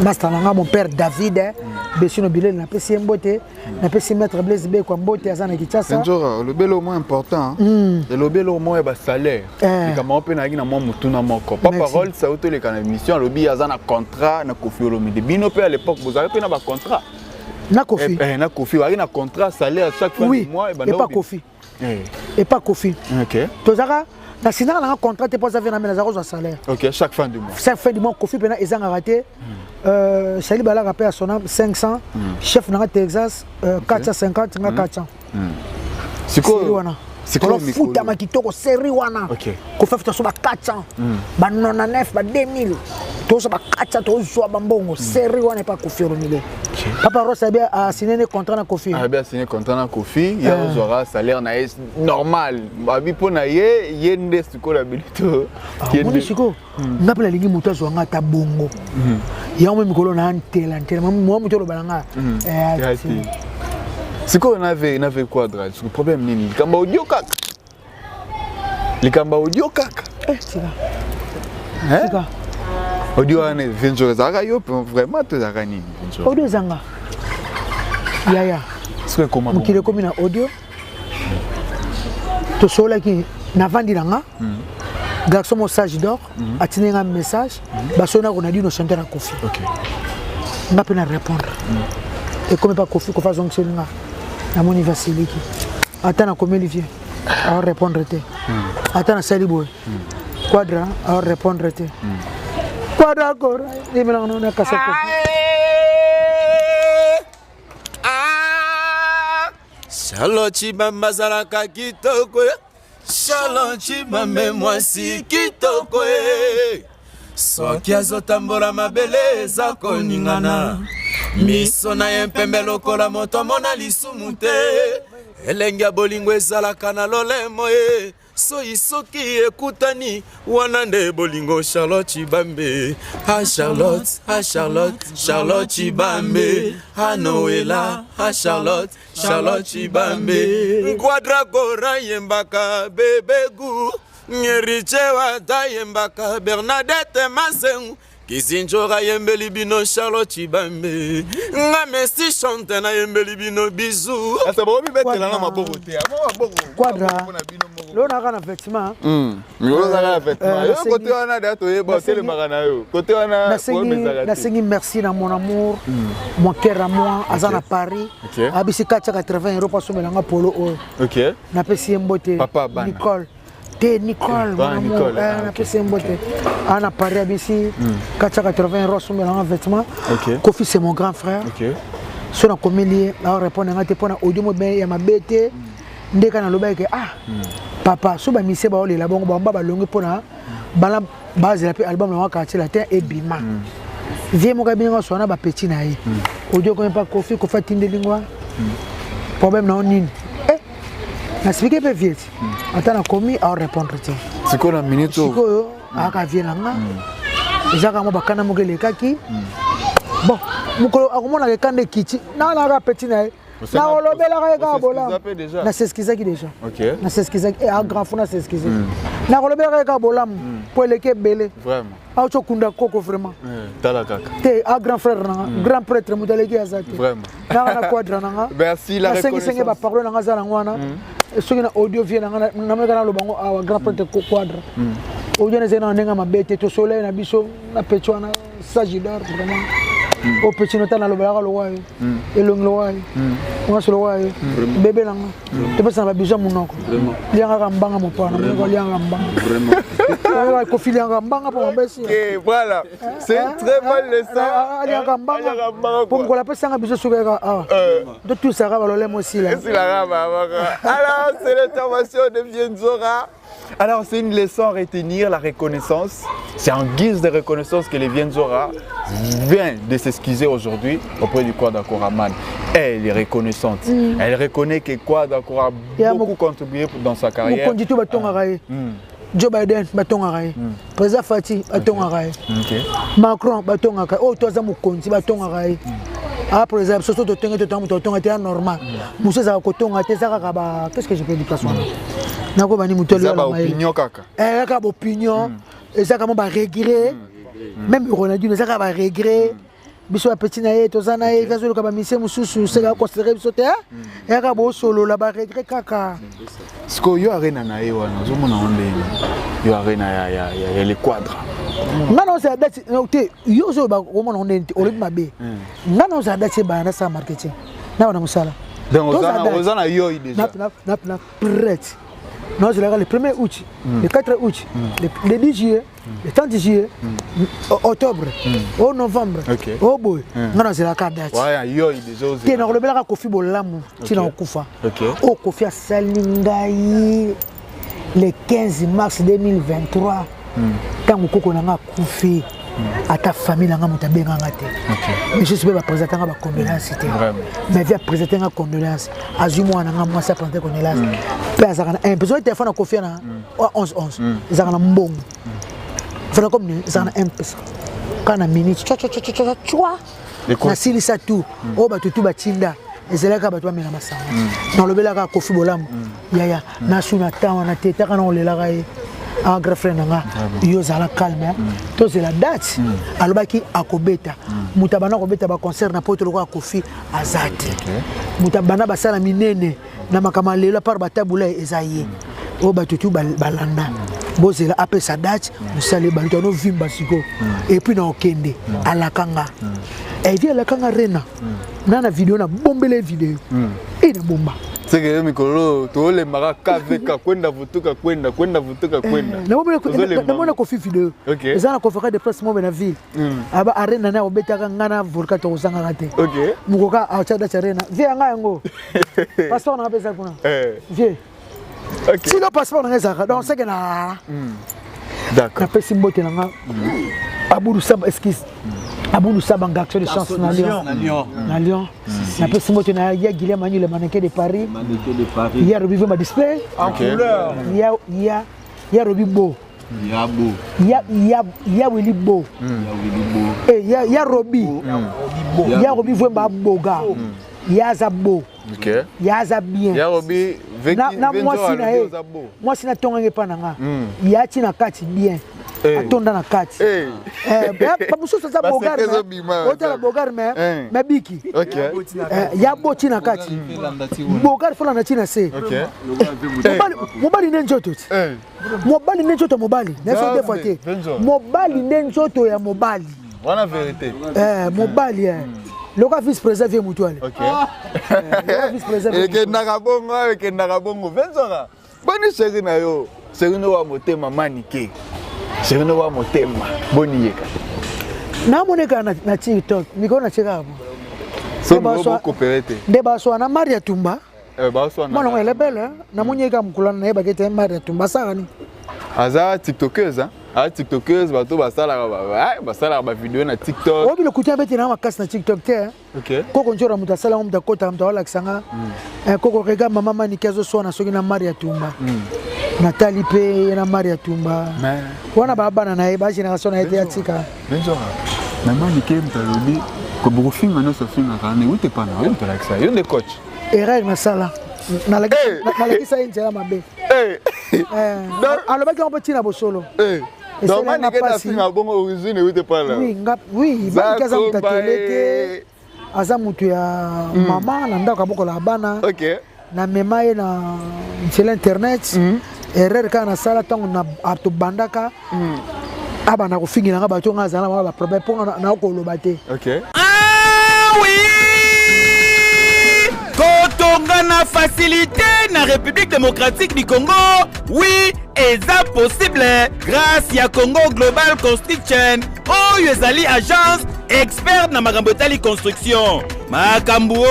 master na nga, mon père David Bestino Bilele, napesi ye mbote, napesi maître Blaise Bekwa mbote, aza na Kinshasa. Nzora, olobeli au moins important, elobeli au moins ya basalaire. Likambo mpe nayaki na mwa motuna moko. Papa Merci. Rol sauti oleka na émission, alobi aza na contrat na Kofi Olomide. Bino mpe à l'époque bozalaki mpe na bacontrat? Na Kofi? Eh, na Kofi bazalaki na contrat salaire chaque fin Oui. du mois ebanda? Epa Kofi. Epa Kofi. Tozalaka, nasinaka nanga contrat te mpo aza vie na me naza kozwa salaire. Ok, chaque fin du mois. Chaque fin du mois, Kofi mpena ezangaka te. Sali balaka mpe ya sona 500, chef nanga Texas, 450, nga 400. Série Sikoyo wana sikoyo tolofutama kitoko, série wana. Kofi afuta so ba 400, ba 99, ba 2000, tozwa ba 400, tozwa bambongo série wana epa Kofi Olomide. Papa Ros abi asigne ne contrat na Kofi. Abi asigné contrat na Kofi, ye azwaka salaire na ye normal. Abi mpo na ye, ye nde sikoyo na bilito. Omoni sikoyo, nga mpe nalingi moto azwa nga ata bongo. Yango me mikolo na ntela ntela mwa moto oloba na nga. Ya te. Sikoyo na ve Quadra, sikoyo problème nini? Likambo audio kaka, likambo audio kaka. Tika. Hein? Tika. Audio wana, Venture, ezalaka yo vraiment to ezalaka nini, Venture? Audio ezanga yaya. Sikoyo ekoma Mokili ekomi na audio. Tosololaki, navandi na nga, garçon mo sage d'or atindi nga message, basoli na Ronaldino, chanteur ya Kofi. Nga mpe na répondre, ekomi mpa Kofi. Kofi azongiseli nga, namoni vasiliki. Ata nakomeli vie, aorépondre te. Ata nasali boye, Quadra aorépondre te. Quadra kora yemelanga na kasa Kofi. Charlotte Chibamba azalaka kitoko ye. Charlotte Chibambe mwasi kitoko ye, soki azotambola mabele eza koningana. Miso na ye mpembe lokola moto amona lisumu te. Elenge ya bolingo ezalaka na lolemo ye, soyi soki ekutani wana nde bolingo. Charlotte Chibambe, ha Charlotte, ha Charlotte, Charlotte Chibambe, ha Noela, ha Charlotte, Charlotte Chibambe. Quadragora yembaka bebegu, Nyeriche wata yembaka Bernadette Masengu. Kisinjora yembeli bino Charlotte Chibambe nga Messi chante na yembeli bino bisous. Asa bobi betela na maboko te. Amo maboko. Quadra. Leo na kana vêtement. Leo na kana vêtement. Yo côté wana da to yeba telemaka na yo. Côté wana nasengi nasengi merci na mon amour. Mon cœur à moi aza na Paris. Abisi 480 euros pasomela nga polo oyo. OK. Napesi ye mbote. Papa bana. Nicole. Te nicole mon amour napesi ye mbote aa na paris abisi 480 euros asombelanga vêtement. Kofi, c'est mon grand frère. So nakomeli ye, aorépondre nga te mpo na audio mo ya mabe te. Nde kaka nalobaki ke ah papa, so bamisie baolela bongo bamba balongi mpona bana bazela mpe album nango Quartier Latin ebima. Vie moko abinga so wana bapeti na ye audio komi mpa Kofi. Kofi atindeli ngwa problème na yo nini? Nasipike mpe vie ti ata nakomi aorépondre te. Sikoyo na minute oyo? Sikoyo ayaka vie na nga, eza kaka mwa bakanda moko elekaki. Bon, mokolo akomonaka ekanda ekiti nanaka peti na ye, nakolobelaka ye kaka bolamu. Naseskizaki déjà, naseskizaki a grand fo naseskize. Nakolobelaka ye kaka bolamu mpo eleki ebele. Auti okunda koko vraiment. Tala kaka. Te, a grand frère nanga, grand prêtre, moto aleki aza te. Nanga na quadra nanga. Merci la. Nasengisenge baparole nanga aza nango wana. Soki na audio vie nanga nameka naloba ngo awa, grand prêtre quadra, audio na ezali na ndenge mabe te. Tosolei na biso na peti wana sagidor vraiment. O peti nota nalobelaka lokwa yo, elongi lokwa yo, mwasi lokwa yo, bebe nanga, topesana babiso ya monoko. Liangaka mbanga mopana monoko, liangaka mbanga Kofi, liangaka mbanga mpo mabesi. Voilà, c'est une très bonne leçon. Aliangaka mbanga mpo mokolo apesanga biso soki kaka awa totusaka balolemo osila. Alors, c'est l'intervention de Vienzora. Alors, c'est une leçon à retenir, la reconnaissance. C'est en guise de reconnaissance que les Vienzora vient de s'excuser aujourd'hui auprès du Quadra Koraman. Elle est reconnaissante. Elle reconnaît que Quadra a beaucoup contribué dans sa carrière. Mokonzi to batongaka ye, Joe Biden batongaka ye, président Fati batongaka ye, Macron batongaka ye, oyo to aza mokonzi batongaka ye. Ah, président biso so totongi, totonga moto atonga te ya normal. Mosu ezalaka kotonga te, eza kaka ba qu'est ce que je peux dire place wana, nakobani moto. Eza baopinion kaka. Kaka baopinion, eza kaka mo baregret. Même Ronaldino, eza kaka baregret. Biso bapeti na ye, toza na ye, azoluka bamisie mosusu seka aconsidere biso te, eyaka bosolola baregret kaka. Sikoyo yo arena na ye wana ozomona ngo ndenge yo arena ya le Quadra? Nga na ozala date te, yo ozoloba omona ngo ndenge te, olobi mabe. Nga na ozala date ebana, nasala marketing na bana mosala. Donc oza na yoi déjà? Na prête, naozelaka le 1er août, le 4 août, le 10 juillet, le 30 juillet, octobre, o novembre, o boye. Nga nazelaka date te. Nakolobelaka Kofi bolamu ntina kokufa oyo Kofi asali ngai le 15 mars 2023, ntango koko na nga akufi. Ata famille na nga moto abenganga te, misusu mpe baprésente nga bacondoléance te, mais vi aprésente nga condoléance, azwi mwana nga mwasi aprésente condoléance mpe azalaka na mpe soki telefone akofia na 11 11 ezalaka na mbongo fana comme nini, ezalaka na mpesa kaka na minute cwa nasilisa tout oyo bato tu batinda. Ezalaka bato bamela masanga. Nalobelaka Kofi bolamu yaya nasu na temps wana te, taka na olelaka ye a grand frère na nga. Yo ozala calme, tozela date. Alobaki akobeta. Moto abanda kobeta baconcert na poto lokola Kofi aza te. Moto abanda basala minene na makambo ya lelo apart batabula eza ye oyo bato tu balanda. Bozela apesa date, mosala ebandi to anovimba sikoyo. Et puis na okende alakanga evi, alakanga rena na video, nabombela ye video e nabomba. Seke yo mikolo tolembaka kvk kwenda vutuka kwenda kwenda vutuka kwenda. Namona Kofi video eza na conférence de presse mobe na ville aba arena na obetaka nga na Volka, tokozangaka te. Mokoka atya date arena vie yanga yango, passeport nanga mpe eza kuna vie. Sino passeport nanga ezalaka donc seke na napesi mbote na nga Abudu Saba, excuse, Abudu Saba, garçon de chance na Lyon, na Lyon. Napesi mbote na ya Guilhem Manu, le mannequin de Paris, ya Robi Vema display. En couleur. Ya Robi Bo. Ya Bo. Ya Wili Bo. Ya Robi, ya Robi Vwemba Boga, ya aza bo, ya aza bien. Ya Robi. Na mwasi na ye, mwasi natongangi epa na nga, ya ti na kati bien. Atonda na kati. Bamosusu aza bogar, otala bogar me biki ya boti na kati, bogar folanda ntina se. Mobali nde nzoto ti, mobali nde nzoto ya mobali naso defa te, mobali nde nzoto ya mobali. Wana vérité. Mobali loka vice président vie mutu ale. Ekendaka bongo, ekendaka bongo. Venzora, boni chéri na yo, chéri no wa motema Manike, chéri no wa motema, boni yeka? Namoneka na TikTok mikolo natiekaka bo nde baswa na Maria Tumba. Mwana ngo elebele, namoni ye kaka mokolo wana, nayebaki ete Maria Tumba asalaka nini. Aza tiktokeuse, aza tiktokeuse, bato basalaka bavideo na TikTok. Oyebi lokuta abeti na makasi na TikTok te. Koko Nzora moto asala ngo, moto akotaka, moto awalakisa nga. Koko rega mama Manike azoswana soki na Maria Tumba, natali mpe ye na Maria Tumba wana, bana na ye, bagénération na ye te, atika. Na Manike moto alobi bokofinga nyonso, afingaka wana ewute pana oyo moto alakisa yo nde coach. Erreur nasala, nalakisa ye nzela mabe. Alobaki yango mpo ntina bosolo. Bongo origine ewute pana? Oui, Manike aza moto atele te, aza moto ya mama na ndako, abokolaka bana. Namema ye na nzela internet. Erreur kaka nasala ntango tobandaka, abanda kofingela nga bato, nga azala na baproblème mpo nakoloba te. Ah oui, kotonga na facilité na République démocratique du Congo, oui, eza possible grâce ya Congo Global Construction, oyo ezali agence expert na makambo etali construction. Makambo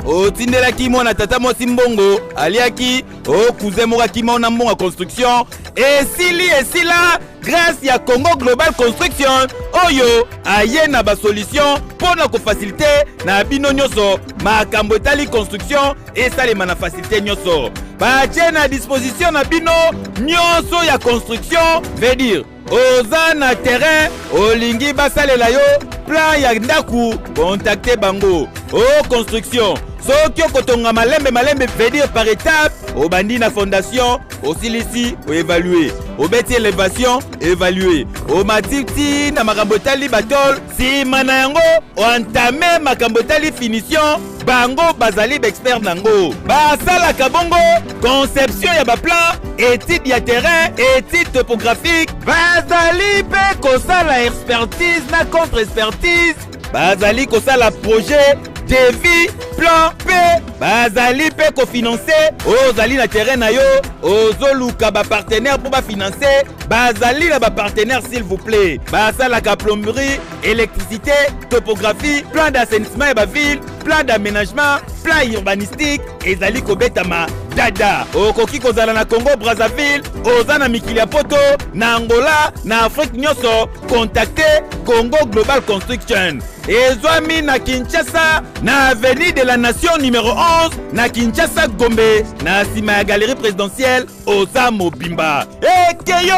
o otindelaki mwana tata mwasi mbongo, aliaki o cousin moko akima na mbongo ya construction, esili, esila grâce ya Congo Global Construction, oyo aye na basolution mpo na kofaciliter na bino nyonso makambo etali construction esalema na facilité nyonso. Batie na disposition na bino nyonso ya construction, veut dire oza na terrain, olingi basalela yo plan ya ndako, contacte bango. O construction, soki okotonga malembe malembe, veut dire par étape, obandi na fondation, osilisi, oévalue, obeti élévation, évalue, omati ti na makambo etali batôle, nsima na yango oentame makambo etali finition, bango bazali baexpert nango. Basalaka bongo conception ya baplan, étude ya terrain, étude topographique, bazali mpe kosala expertise na contre expertise, bazali kosala projet, devis, plan, mpe bazali mpe kofinancer. Oyo ozali na terrain na yo, ozoluka bapartenaire mpo bafinancer, bazali na bapartenaire, s'il vous plaît. Basalaka plomberie, électricité, topographie, plan d'assainissement ya baville, plan d'aménagement, plan urbanistique ezali kobetama dada. Okoki kozala na Congo Brazzaville, oza na mikili ya Poto, na Angola, na Afrique nyonso, contacte Congo Global Construction. Ezwami na Kinshasa, na avenue de la Nation numéro 11, na Kinshasa Gombe, na nsima ya galerie présidentielle. Oza mobimba ekeyo,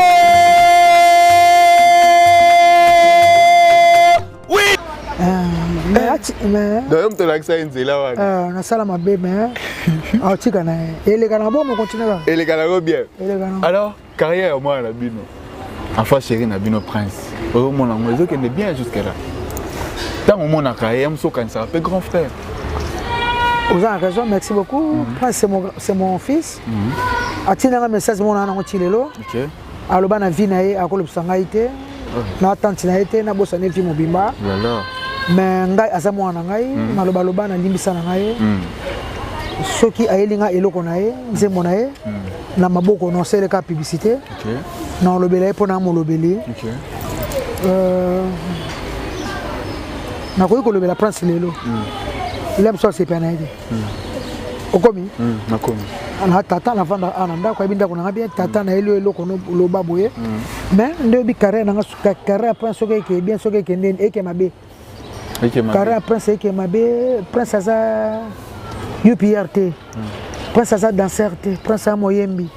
oui. Donc moto olakisa ye nzela wana? Nasala mabe, mais atika na ye, eleka na bongo, continue kaka. Eleka nango bien. Eleka na. Alors, carrière ya mwana na bino, enfant chéri na bino Prince, ozomona yango ezokende bien jusque là? Ntango omonaka ye, ya mosu okanisaka mpe grand frère. Oza na raison, merci beaucoup. Prince, c'est mon fils. Atindanga message mona nango ti lelo. Aloba na vie na ye akolobisa ngai te, na tante na ye te, nabosana vie mobimba. Mais ngai aza mwana na ngai, nalobaloba, nalimbisa na ngai. Soki ayeli ngai eloko na ye, nzembo na ye na maboko, nosaleleka publicité, na olobela ye mpo na molobeli. Nakoki kolobela Prince lelo, ila mosu asepela na ye te. Okomi? Nakomi. Na tata navanda awa na ndako, ayebi ndako nanga bien. Tata nayeli oyo eloko loba boye, mais nde oyebi carrière nanga, carrière ya Prince, soki eke bien, soki ekende eke mabe, carrière ya Prince eke mabe. Prince aza upr te, Prince aza danseur te, Prince aza moyembi.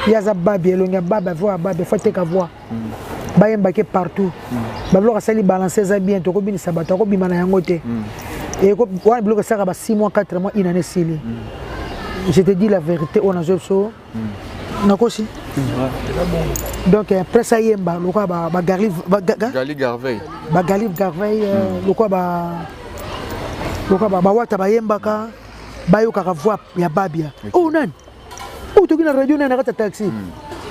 Ye aza babi, elongi ya babi, voix ya babi, faut ateka voix, bayembaki partout. Babiloko asali balance eza bien, tokobinisa bato, akobima na yango te. Wana biloko esalaka ba 6 mois, 4 mois, une année esili. Je te dis la vérité, oyo nazwa biso. Nakosi. Donc presse ayemba lokola ba ba Garliv ba Gali Garvey. Ba Garliv Garvey lokola ba lokola ba bawata bayembaka bayokaka voix ya Babia. Oh nani? Oh toki na radio nani na kati ya taxi.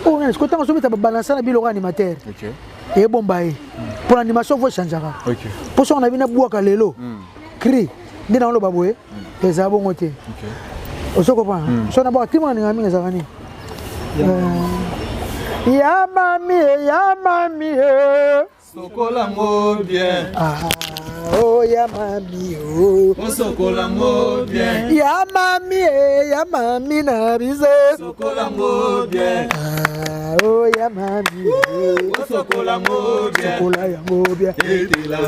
Oh nani? Sikoyo ntango ozobeta ba balancer na biloko animateur. Okay. Ebomba ye. Pour l'animation voix echangeaka. Okay. Mpo soki na bino abwaka lelo. Cri nde na oloba boye ezala bongo te. Ozo comprendre? So na bwaka cri mwana ninga mingi ezalaka nini? Ya mami, ya mami. Sokola ngo bien. Ah, oh ya mami oh. Osokola ngo bien. Ya mami, ya mami na biso. Sokola ngo bien. Ah, oh ya mami. Osokola ngo bien. Sokola yango bien. Etela.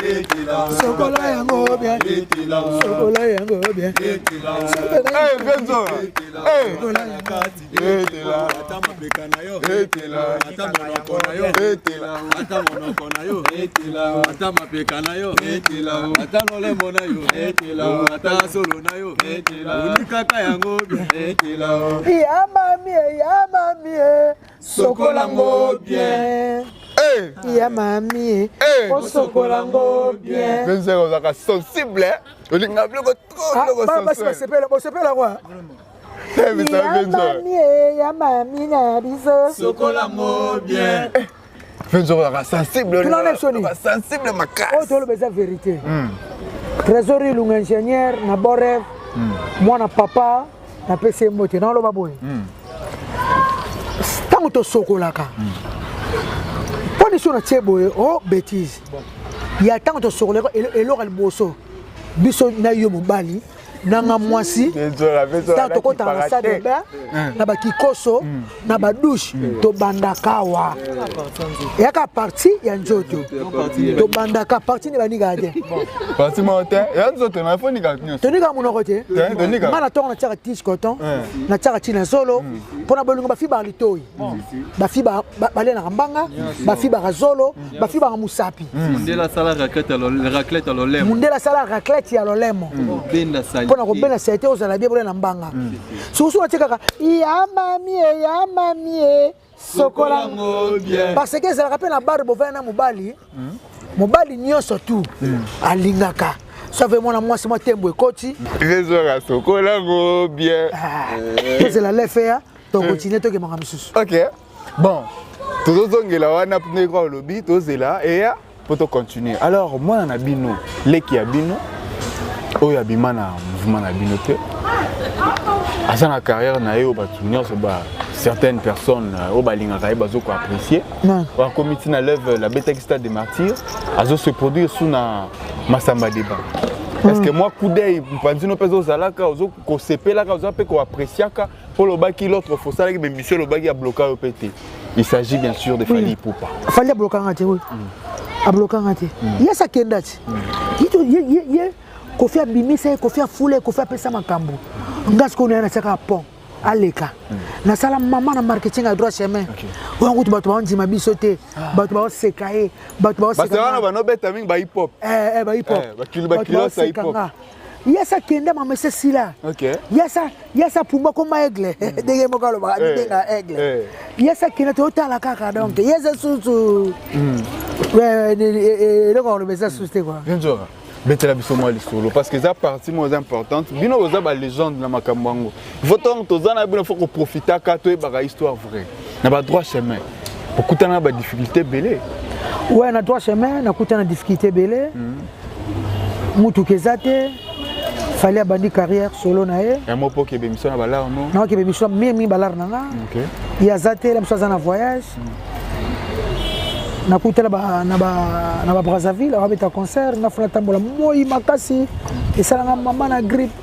Etela. Sokola yango bien. Etela. Sokola yango bien. Etela. Eh, Benzo. Eh. Sokola yango. Etela. Ata mapeka na yo. Etela. Ata monoko na yo. Etela. Ata monoko na yo. Etela. Ata mapeka na yo. Etela. Ata lolemo na yo. Etela. Ata solo na yo. Etela. Olikaka yango bien. Etela. Ya mami, ya mami. Sokola ngo bien. Eh. Ya mami. Eh. Osokola ngo bien. Benzo ozalaka sensible. eh. Olinga biloko trop biloko Ah, basi sensuel. basepela, bosepela kwa. Eh, Benzo, Ya Benzo. mami, ya mami na biso. Sokola ngo bien. Benzo ozalaka sensible. Tuna na biso nini? Ozalaka sensible Oyo makasi. toloba eza vérité. Trésor Ilunga ingénieur na bon rêve. Mwana papa napesi ye mbote naoloba boye. Ntango tosokolaka mpo niso na tie boye o bêtise ya ntango tosokolaka eloko ya liboso biso na yo mobali nanga mwasi Benzo, Benzo, ntango tokotaka na salle de bain na bakikoso na badouche tobandaka awa eyaka parti ya nzoto tobandaka parti nde banikaka te Parti moko te. Ya nzoto na efonika nyonso. tonikaka monoko te Te, tonikaka. nga na ntongo natiaka tige coton natiaka ti na zolo mpona bolingo bafi baka litoi bafi balelaka mbanga bafi baka zolo bafi baka mosapi Mundele asala raclette ya raclette ya lolemo. mundele asala raclette ya lolemo Benda salite. mpona kobenda salite ozala bien bolela mbanga sukusu natie kaka ya mami e ya mami e sokola ngo bien. parce que ezalaka mpe na bar bovaya na mobali mobali nyonso tu alingaka so ave mwana mwasi mwa tembo ekoti Benzo sokola ngo bien. tozela lefe ya tokontinue tokemaka mosusu Ok. Bon, tozozongela wana ndenge kaka olobi tozela eya mpo tocontinue. Alors mwana na bino leki ya bino oyo abima na mouvement na bino te aza na carrière na ye oyo bato nyonso ba certaines personnes oyo balingaka ye bazo koapprécier Non. akomi ntina level abetaki stade de martyr azo se produire su na masamba débat. Est-ce que moi coup d'œil mpanzino mpe ozalaka ozo kosepelaka oza mpe koappréciaka mpo olobaki l'autre fois osalaki bémission olobaki abloka yo mpe te? Il s'agit bien sûr de Fally Ipupa. Fally ablokanga te oyo ablokanga te ye asi akenda ti ye Kofi abimisa ye, Kofi afula ye, Kofi apesa makambo nga sikoyo naye natiaka pont aleka nasala mama na marketing ya droit chemin oyo kutu bato baondima biso te bato baoseka ye bato Parce baoseka wana nga. banobeta mingi ba hip hop. Eh, eh, ba hip hop. Eh, Bato bakilosa baoseka hip hop. nga. Ye asi akenda mama esi esila. Ok. Ye asi apumba koma aigle ndenge moko alobaka Eh, abibenga aigle. eh. Ye asi akenda toyotala kaka donc ye eza susu eloko akoloba eza susu te quoi. Nzora, betela biso mwa lisolo parce que eza partie moko eza importante. Bino boza ba légende na makambo yango. Faut ntango toza na bino faut koprofitaka toyebaka histoire vraie na ba droit chemin okutana na ba difficulté ebele. Ouais, na droit chemin nakuta na difficulté ebele. Mutuka eza te. Fally abandi carrière solo na ye. Yango mpo okebe émission na balare no. Naokebe émission mingi balare na nga. Ok. Ye aza te, la mosu aza na voyage. Nakuta na ba Brazzaville awabeta concert nga funa tambola moi makasi esalanga mama na grippe.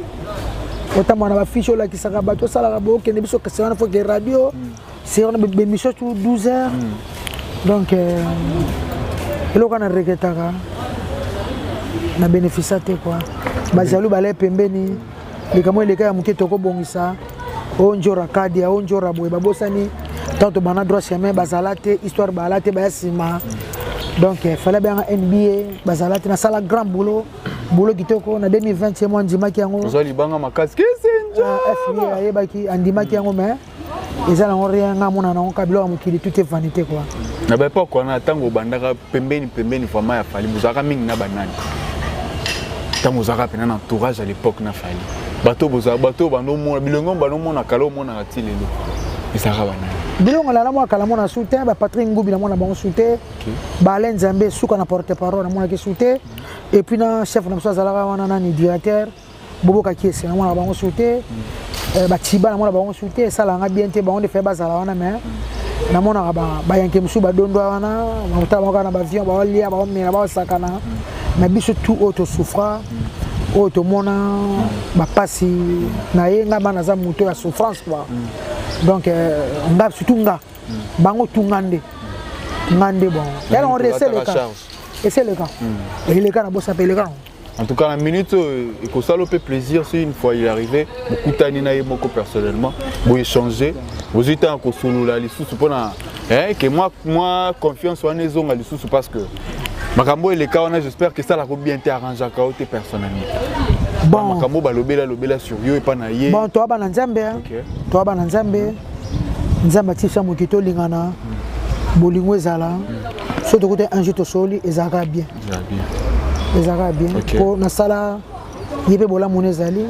Otambola na bafiche olakisaka bato osalaka boye okende biso kasi wana foke radio c'est wana bémission tout 12 heures. Donc eloko wana regretaka na bénéficia te quoi. Bajalu balai pembeni likambo eleka ya moke tokobongisa oyo njora kadia oyo njora boye babosani tant tobanda droit chemin bazala te histoire bazala te baya nsima. Donc fallait bayanga NBA bazala te nasala grand boulot boulot kitoko na 2020 ye mwa andimaki yango. Ozwa libanga makasi kisinja. Ah, FBI ayebaki andimaki yango mais Eza nango rien, nga mona nango ka biloko ya mokili, tout est vanité quoi. Na baepoke wana, ntango obandaka pembeni pembeni vraiment ya Fally, bozalaka mingi na banani? Ntango ozalaka mpena na entourage à l'époque na Fally, bato bozala, bato bandomona bilongo, bandomona kala, omonaka ti lelo, ezalaka banani? Bilongo lala mwa kala mona su te. Bapatrik Ngubi namona bango su te, baalain Nzambe suka na porte parole namonaki su te. Et puis na chef na biso azalaka wana, nani, directeur Boboka Kiese, namona bango su te. Bachiba namona bango su te. Esalanga bien te, bango nde faye bazala wana, mais namonaka bayanke mosusu badondwa wana, bakotala bango kaka na bavion, baolia, baomela, baosakana. Mais biso tout oyo tosouffra, oyo tomona bapasi na ye, nga bana aza moto ya souffrance quoi. Donc nga surtout, nga bango tu, nga nde, nga nde. Bon, yango eseleka, eseleka, eleka na bosa mpe eleka nango. En tout cas, la minute, ekosala mpe plaisir si une fois il arrivé, bokutani na ye moko personnellement, boéchanger, bozwi ntango kosolola lisusu mpona ke mwa confiance wana ezonga lisusu, parce que makambo eleka wana, j'espère que esalaka bien te, arrangeaka yo te personnellement. Bon, makambo balobela lobela sur yo epa na ye. Bon, toa bana Nzambe, toa bana Nzambe. Nzambe atisa moki, tolingana, bolingo ezala. So tokuta un jour tosoli, ezalaka bien, ezalaka bien. Po nasala ye mpe bolamu na ezali,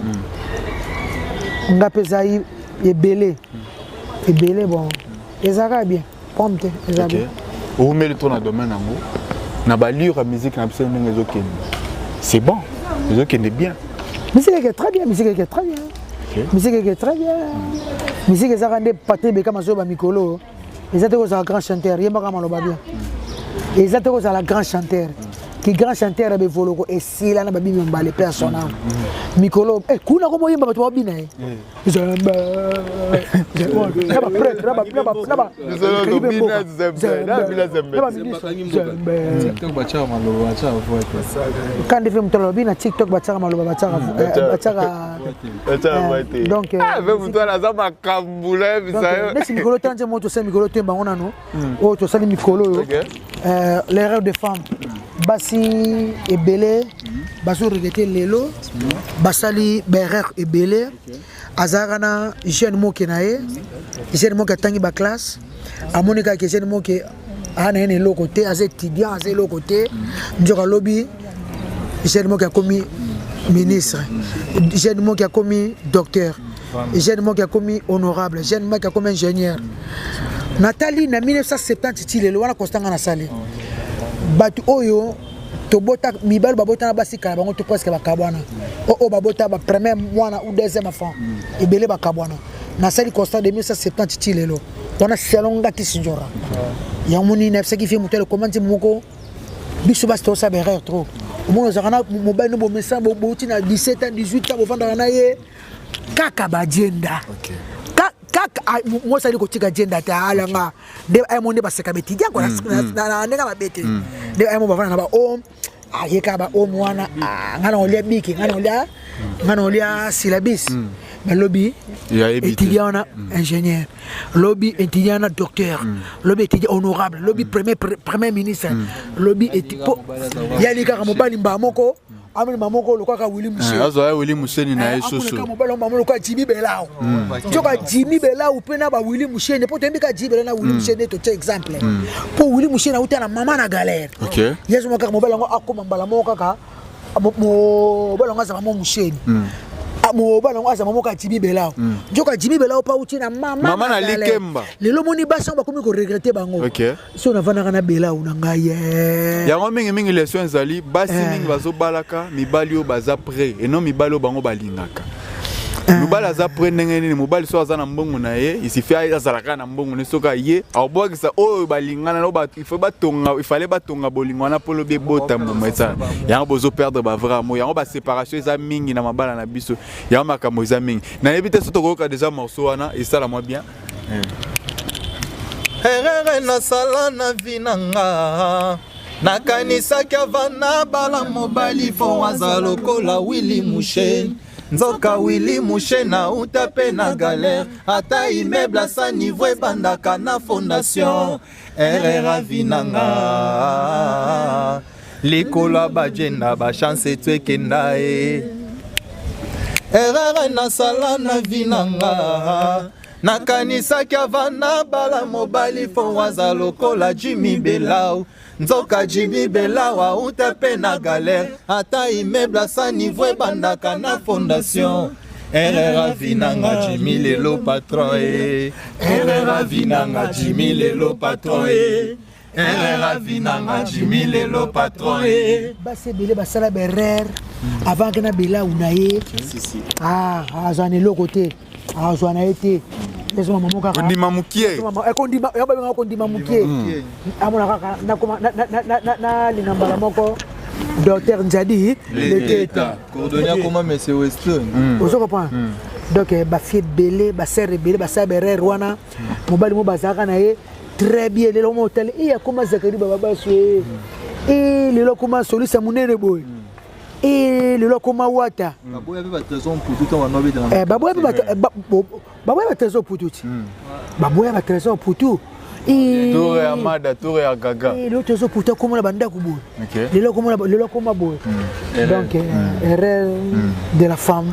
nga mpe ezali ebele ebele. Bon, ezalaka bien, pomme te, eza bien. Oumeli to na domaine yango, na balure ya musique na biso, ndenge ezokende, c'est bon, ezokende bien? Musique eke très bien, musique eke très bien, musique eke très bien. Musique ezaka nde Patrik Bekama azoyoba mikolo. Eza te kozala grand chanteur, yembaka maloba bien. Eza te kozala grand chanteur ki grand chanteur ya bevoloko esila na babimi mibale mpe ya son âme. Mikolo kuna ko moyemba, bato babina ye Nzambe na baprêtre na kandi mpe moto alobi na TikTok batiaka maloba, batiaka. Donc moto wana aza makambo nayebisa yo. Neti mikolo tala nzembo tosali mikolo, toyemba yango nano. Oyo tosali mikolo oyo, l'erreur de femme. Basi ebele bazo regretter lelo, basali baerreur ebele. Azalaka na jeune moke na ye, jeune moke atangi baclasse, amoni kaka jeune moke aa na ye na eloko te, aza étudiant, aza eloko te. Nzoka alobi jeune moke akomi ministre, jeune moke akomi docteur, jeune moke akomi honorable, jeune moke akomi ingénieur. Natali na 1970 ti lelo wana, constat nga nasali, bato oyo tobota, mibali babota na basi kala, bango to presque bakabwana. Oyo babota ba premier mwana ou deuxième enfant, ebele bakabwana. Nasali constat de 1970 ti lelo wana, selon nga Kisinjora. Yango moni nayebisaki fie moto alekoma nzembo moko: biso basi tosala baerreur trop. Omoni, ozalaka na mobali no, bomesa, bouti na 17 ans, 18 ans, bovandaka na ye kaka badienda kaka. Mwasi ali kotika dienda te, alanga nde ayemo nde baseka betidia kwa na ndenge mabe te. Nde ayemo bavanda na bahome, aye kaka bahome wana, nga na olia biki, nga na olia syllabus. Mais lobi étudiant wana ingénieur, lobi étudiant wana docteur, lobi étudiant honorable, lobi premier ministre, lobi yali kaka mobali mbaa moko, amoni mama moko lokwaka Willy Musheni. Azwa Willy Musheni na ye susu. Mobali mama lokola Jimmy Belau. Nzoka Jimmy Belau mpe na ba Willy Musheni, mpo toyebi ka Jimmy Belau na Willy Musheni, totia exemple, mpo Willy Musheni auta na mama na galère. Ye azoma kaka mobali yango akoma mbala moko kaka mobali yango azala mo Musheni, mobali yango azala moko ya Jimmy Belau. Nzoka Jimmy Belau mpa uti na mama na likemba. Lelo moni basi yango bakomi koregretter bango. So navandaka na Belau na ngai. Yango mingimingi leçon ezali, basi mingi bazobalaka mibali oyo baza prêt eno, mibali oyo bango balingaka. Mobali aza prêt ndenge nini? Mobali so aza na mbongo na ye, isifi azalaka na mbongo ne, soki aye akobwakisa oyo balingana. Il faut batonga, il fallait batonga bolingo wana mpo lobi ebota mbuma. Esala yango bozoperdre bavrai amour, yango baséparation eza mingi na mabala na biso, yango makambo eza mingi. Nayebi te so tokoyoka déjà morceau wana, esala mwa bien. Erreur nasala na vie na nga, nakanisaki ava nabala mobali fo aza lokola Willy Musheni. Nzoka Willy Musheni auta mpe na galère. Ata immeuble asa niveau ebandaka na fondation. Erreur ya vie na nga, likolo ya bajenda, bachance etu ekenda ye. Erreur nasala na vie na nga. Nakanisaki avant nabala mobali fo aza lokola Jimmy Belau. Nzoka Jimmy Belau auta mpe na galère, ata immeuble asa niveau ebandaka na fondation. Erreur avi nanga Jimmy lelo patron e. Erreur avi nanga Jimmy lelo patron e. Erreur avi nanga Jimmy lelo patron e. Basi ebele basala baerreur avant ke na belau na ye. Ah, azwa na eloko te, azwa na ye te, ezoma mamo kaka Kondima mokie. Kondima yango babengaka kondima mokie. Amona kaka nalinga mbala moko docteur Njadi Leteta. Cordonnier akoma monsieur Weston. Ozo comprendre? Donc bafille ebele, basere ebele basala baerreur wana. Mobali mo bazalaka na ye très bien, lelo mo otali e akoma Zakari Bababaso e, e lelo akoma solisa monene boye, e lelo akoma Wata. Baboya mpe batrésor mputu ntango bano babetaka. Baboya mpe baboya batrésor putu ti, baboya batrésor putu. Tour ya Mada, tour ya Gaga. Lelo trésor putu akoma na bandako boye, lelo akoma, lelo akoma boye. Donc erreur de la femme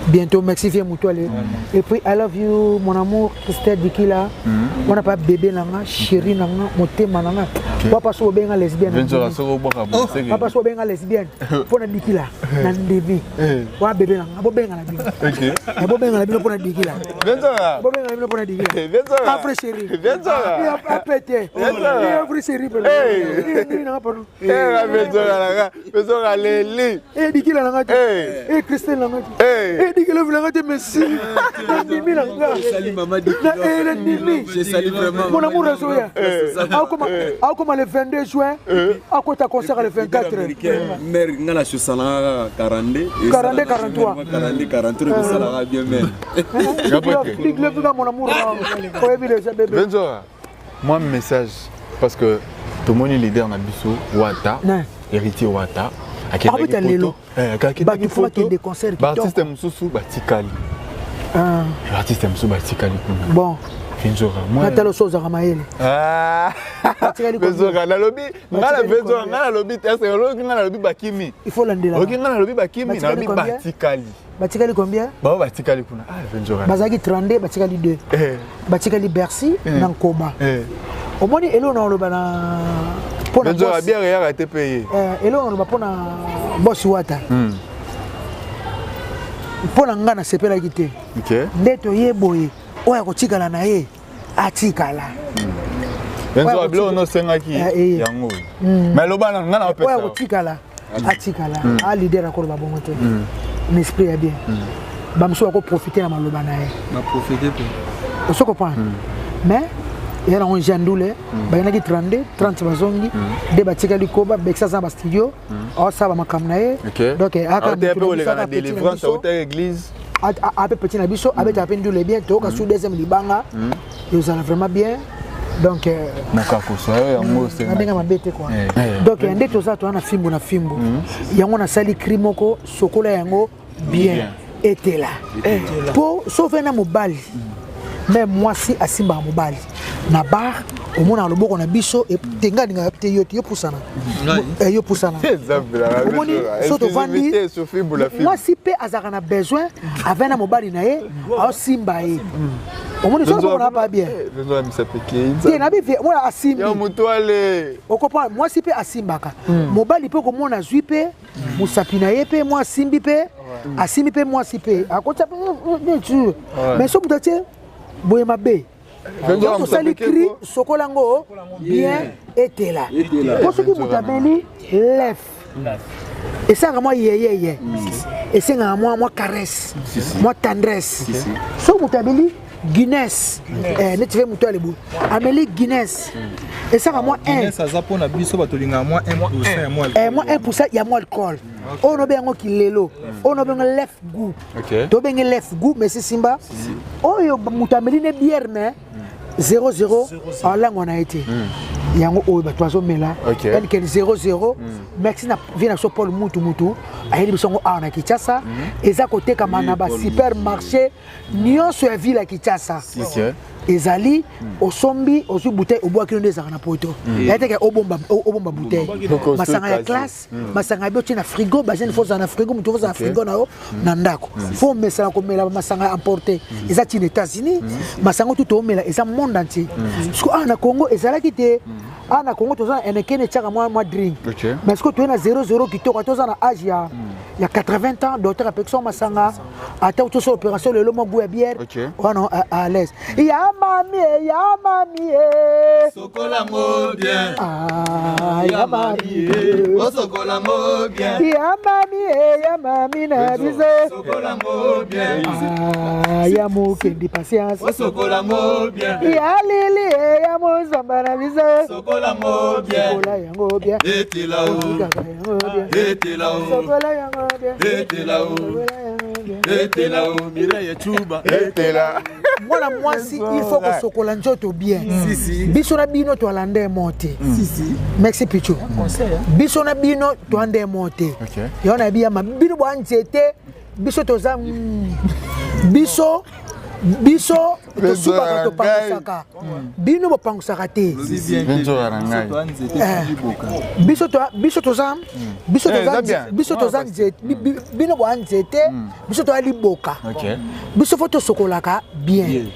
bientôt. Merci vieux Moutoile. Et puis I love you mon amour Christelle Dikila. Wana pa bébé nanga, chéri nanga, motema nanga. Papa so benga lesbienne, papa so benga lesbienne mpona Dikila na ndimi. Wana bébé nanga, bobenga na bino, bobenga na bino mpona Dikila, bobenga na bino mpona Dikila. Après chéri, apete après chéri nanga, pardon. Bezoka leli. E Dikila nanga te, e Christelle nanga te, e Dikila nanga te. Merci, nandimi nanga, nandimi mon amour. Azoya, akoma le 22 juin, akota concert le 24. Mare nga na sosalaka 42. 42, 43. 42, 43 ekosalaka bien mare. Big love ka mon amour, oyebi déjà bébé. Benzoka, moi message, parce que tomoni leader na biso Wata, Héritier Wata. Akobeta lelo. Bato fo bakende concert. Baartiste mosusu batikali, baartiste mosusu batikali kuna. Bon. Benzoka. Natala oso ozalaka mayele. Benzoka, nalobi nga na Benzoka, nga nalobi te. Ese oloki nga nalobi bakimi? Il faut landela. Oki nga nalobi bakimi? Nalobi batikali. Batikali combien? Bao batikali kuna, ah Benzoka. Bazalaki 32, batikali 2, batikali Bercy na Nkoba. Omoni eloko na oloba na mpona Benzoka, bière eyaka te mpe ye. Eloko na oloba mpona boss Wata, mpo na nga nasepelaki te nde toye boye. Oyo akotikala na ye atikala. Benzoka, biloko nosengaki yango, mais loba na nga na oyo akotikala atikala. A leader akoloba bongo te na esprit ya bien. Bamosusu bakoprofite na maloba na ye. Baprofite mpe. Oso comprendre? Mais eya nango jandule. Bakendaki 32, 30 bazongi nde batikali koba. Bekisa aza na bastudio, aosala bamakambo na ye. Donc koleka na délivrance, auta église. Ape petit na biso abetaka mpe ndule bien. Toyoka su deuxième libanga, ezala vraiment bien. Donc mokakoso oyo yango. Na ndenge mabe te quoi. Donc nde toza, toza na fimbu na fimbu yango. Nasali cri moko, sokola yango bien, etela mpo sofe na mobali. Me mwasi asimbaka mobali na bar, omonaka loboko na biso te. Ngai alingaka te yo te, yo pusana, yo pusana. Omoni so tovandi, mwasi mpe azalaka na besoin avai na mobali na ye, aosimba ye. Omoni so loboko na pa bien te nabi mona asimbi. Okocomprendre, mwasi mpe asimbaka mobali mpe okomona azwi mpe mosapi na ye mpe mwa asimbi mpe, asimbi mpe mwasi mpe akotia bien sûr. Mais so moto atie boye mabe, tosali cri sokola yango bien, etela mpo soki moto ameli lef, esengaka mwa yeyeye, esengaka mwa caresse, mwa tendresse. Soki moto ameli Guinness, neti fe moto aleboye ameli Guinness, esaka mwa 1 aza mpona biso bato olingaka mwa 1 ya mwa mwa 1 ya mwa alcool. Oyo nobe yango kilelo, oyo nobenge lef goût, tobenge lef goût. Mais sisimba oyo moto ameli ne bière, mais 00 alangwa na ye te. Yango oyo bato bazomela elkel 00. Merci na vie na biso Paul Mutu. Mutu ayeli biso yango awa na Kinshasa. Eza kotekama na basupermarché nyonso ya ville ya Kinshasa. Ezali osombi, ozwi bouteille, obwaki no nde ezalaka na poto. Ya teke obomba, obomba bouteille, masanga ya classe, masanga ya biotie na frigo. Bajeune faut ozala na frigo, moto faut ozala na frigo na yo na ndako. Faut omesana komela masanga ya emporté. Eza ntina États-Unis, masanga tu toomela eza monde entier. Siko awa na Congo ezalaki te. Awa na Congo toza na Heineken, etiaka mwa drink. Mais siko toye na 00 kitoko, toza na age ya 80 ans, docteur apekisa masanga, ata tosala opération lelo, mwa goût ya bière wana à l'aise. Ya mami e, ya mami e. Sokola ngo bien. Ah, ya mami e. Osokola ngo bien. Ya mami e, ya mami na biso. Sokola ngo bien. Ah, ya mokendi patience. Osokola ngo bien. Ya lili e, ya mozamba na biso. Sokola ngo bien. Sokola yango bien. Etela o. Kaka yango bien. Etela o. Sokola yango bien. Etela o. Sokola yango bien. Etela o. Mireille Chuba. Etela. Mwana mwasi, il faut kosokola nzoto bien. Biso na bino toalanda emo te. Merci Picho. Biso na bino toanda emo te. Yango nayebi yama bino bwa nzete, biso toza biso tosubaka, topangusaka, bino bopangusaka te. Biso toza, biso toza, biso toza nzete, bino bwa nzete, biso toya liboka. Biso faut tosokolaka bien.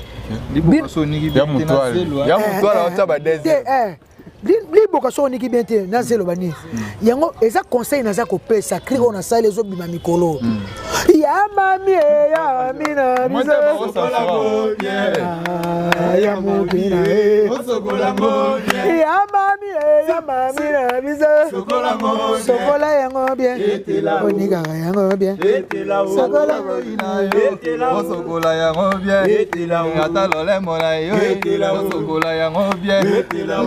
Ya mutwale, ya mutwale otya ba deuxième. Liboka so oniki bien te na zelo bani. Yango eza conseil naza kopesa. Cri oyo nasali ezobima mikolo. Ya mami e, ya mami na biso. Ah, ya moki na ye. Ya mami e, ya mami na biso. Sokola yango bien, onikaka yango bien. Sokola. Osokola yango bien, ata lolemo na yo, osokola yango bien,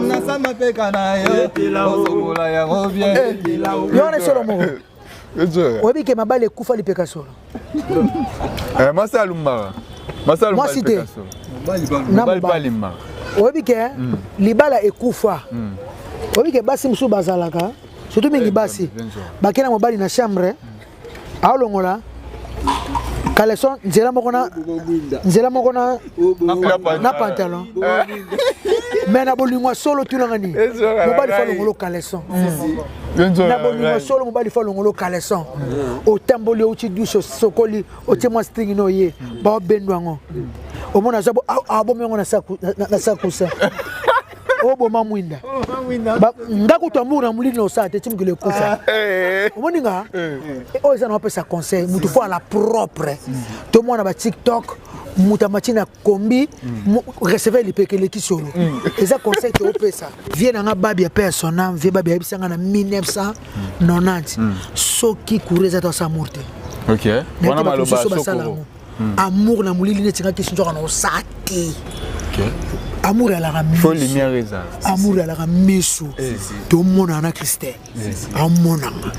nasamba peka na yo, osokola yango bien. Yo wana solo moko oyebi ke mabala ekufa lipeka solo. Mwasi alumbaka, mwasi alumbaka. Mwasi te. Na mobali mobali. Alimbaka. Oyebi ke libala ekufa. Oyebi ke basi mosusu bazalaka, surtout mingi basi, bakei na mobali na chambre, aolongola caleçon nzela moko na nzela moko na pantalon. Mais na bolingo ya solo, tunanga nini, mobali faut alongolo caleçon. Na bolingo ya solo, mobali faut alongolo caleçon. Otamboli, outi douche, osokoli, otie mwa string no, ye baobendwa yango, omona aza abomi yango na sakusa, oboma mwinda. Nga kutu amour na molili na osala te ti mokili ekufa. Omoni nga oyo eza na opesa conseil, mutu faut ala propre. Tomona ba TikTok, moto amati na kombi, receveur lipeke eleki solo. Eza conseil toopesa. Vieux na nga Babi, ape ya son âme, vieux Babi ayebisa nga na 1990, soki courant eza te, osala amour te. Wana maloba mosusu basala sokoro. yango amour na molili neti nga kisi nzoka na osala te. Amour elaka faut miso. Lumière ezala. Amour elaka miso. Tomonana na Christin, amonanga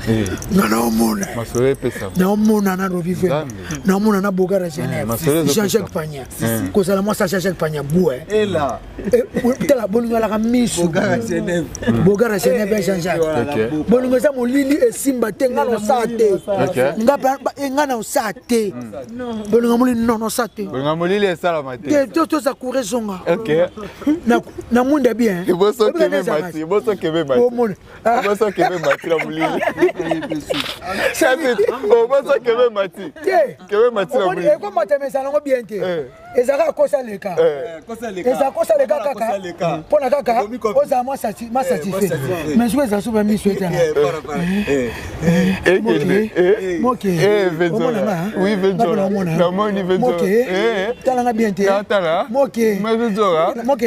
nga, naomona. Masolo epesa. Naomona na Robi Vemba. Nzambe. Naomona na Bogara Genève. Masolo ezopesa. Jean-Jacques Pagna, kozala mwasi ya Jean-Jacques Pagna bue. Tala, bolingo elaka miso. Bogara Genève ya Jean-Jacques. Bolingo eza molili, esimba te. Nga na osala te. Nga nga na osala te. Bolingo molili, non, osala te. Bolingo molili esalama te. Te, toza cour ezonga na mwinda bien. Boso kebe mati, boso kebe mati. Omona. Boso kebe mati na molili. Boso kebe mati. Te. Kebe mati na Omoni, molili. ekomata ezala yango bien te. Ezalaka kosa leka, eza kosa leka kaka mpona kaka ozala mwa satisfait. Mais soki ezala soki bamiso etala. Ekende. Moke. Venzola. Oui, Venzola. Namoni Venzola. Moke. Talanga bien te. Natala. Moke. Mais Venzola. Moke.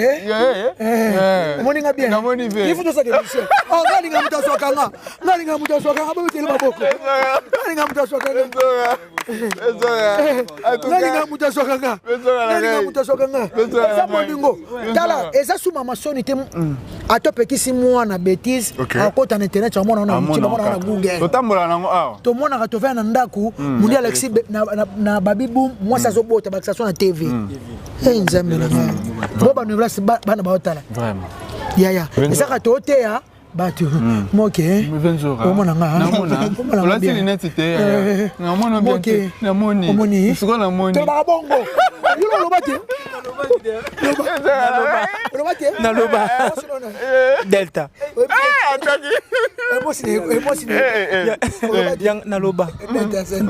Omoni nga bien. Namoni bien. Il faut tosaka émission. Oh, nga linga moto aswaka nga, nga linga moto aswaka nga, bobeteli maboko. Nga linga moto aswaka nga. Venzola. Venzola. En tout Nga linga cas, moto aswaka nga. Venzola na Nga linga ngai. moto aswaka nga. Venzola na Eza ngai. bolingo. Tala, eza suma masoni te. Ata opekisi mwana bétise, akota na internet, amona na YouTube, amona na Google. Totambola nango awa. Tomonaka, tovaya na ndako, mundi Alexi na babi boom, mwasi azobota, bakisa so na TV. E Nzambe na ngai, bo banovelasi, bana baotala. Vraiment. Yaya, ezaka tooteya. Bato moke omona nga olati lunette te namona bien te namoni sikoyo namoni tolobaka bongo yo oloba te oloba te naloba delta naloba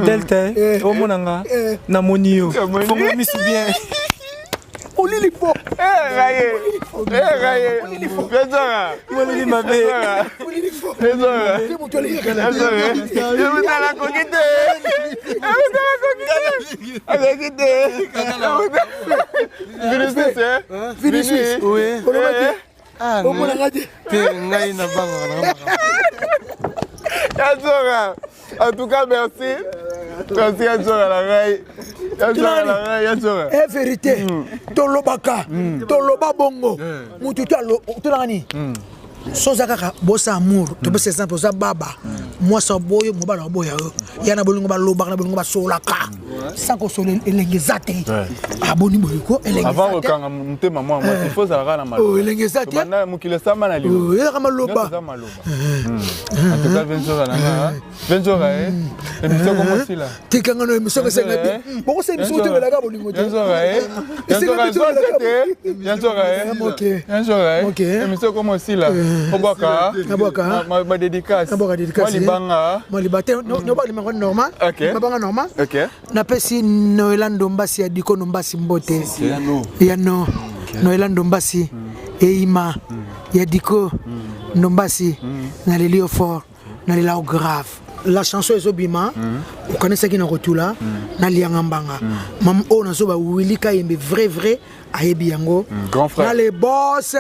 delta omona nga namoni yo fongola misu bien. Olili fo molili mabe. Moto alingaka. Nakoki te, akoki te. Vinicius, Vinicius, oloba te, omonanga te. Te, ngai nabangaka nanga makambo. Yazora, en tout cas merci, merci Yazora na ngai, Yazora na ngai, Yazora. E vérité, tolobaka, toloba bongo, mutu to tolanga nini, so oza kaka bosa amour. Topesa exemple, oza baba, mwasi aboyo, mobali aboya yo, ya na bolingo balobaka, na bolingo basolaka sans kosola, elenge eza te. Aboni boye ko elenge Avant eza te. kokanga motema mwa mwasi, il faut ozalaka na Oh, elenge eza te. maloba. Mokili esamba na Oh, liloba. ezalaka maloba. Nyonso eza maloba. En tout cas, Venzora na nga, Venzora, émission komosila. Tikanga no émission esenga bien, bokosala émission otobelaka bolingo te. Yanzora, Yanzora, Esenga te Yanzora, Moke. Yanzora, Moke. émission komosila, obwaka Nabwaka. badédicace. Nabwaka dédicace. Mwa libanga. Mwa liba te, no balingaka normal. Mabanga normal. Napesi Noela Ndombasi ya Diko Ndombasi mbote, ya no Noela Ndombasi, eima ya Diko Ndombasi, naleli yo fort, nalela yo grave. La chanson ezobima, okanisaki na kotula, nalianga mbanga mama oyo nazoba Willy Kayembe, vrai vrai ayebi yango. Grand frère. Na le boss,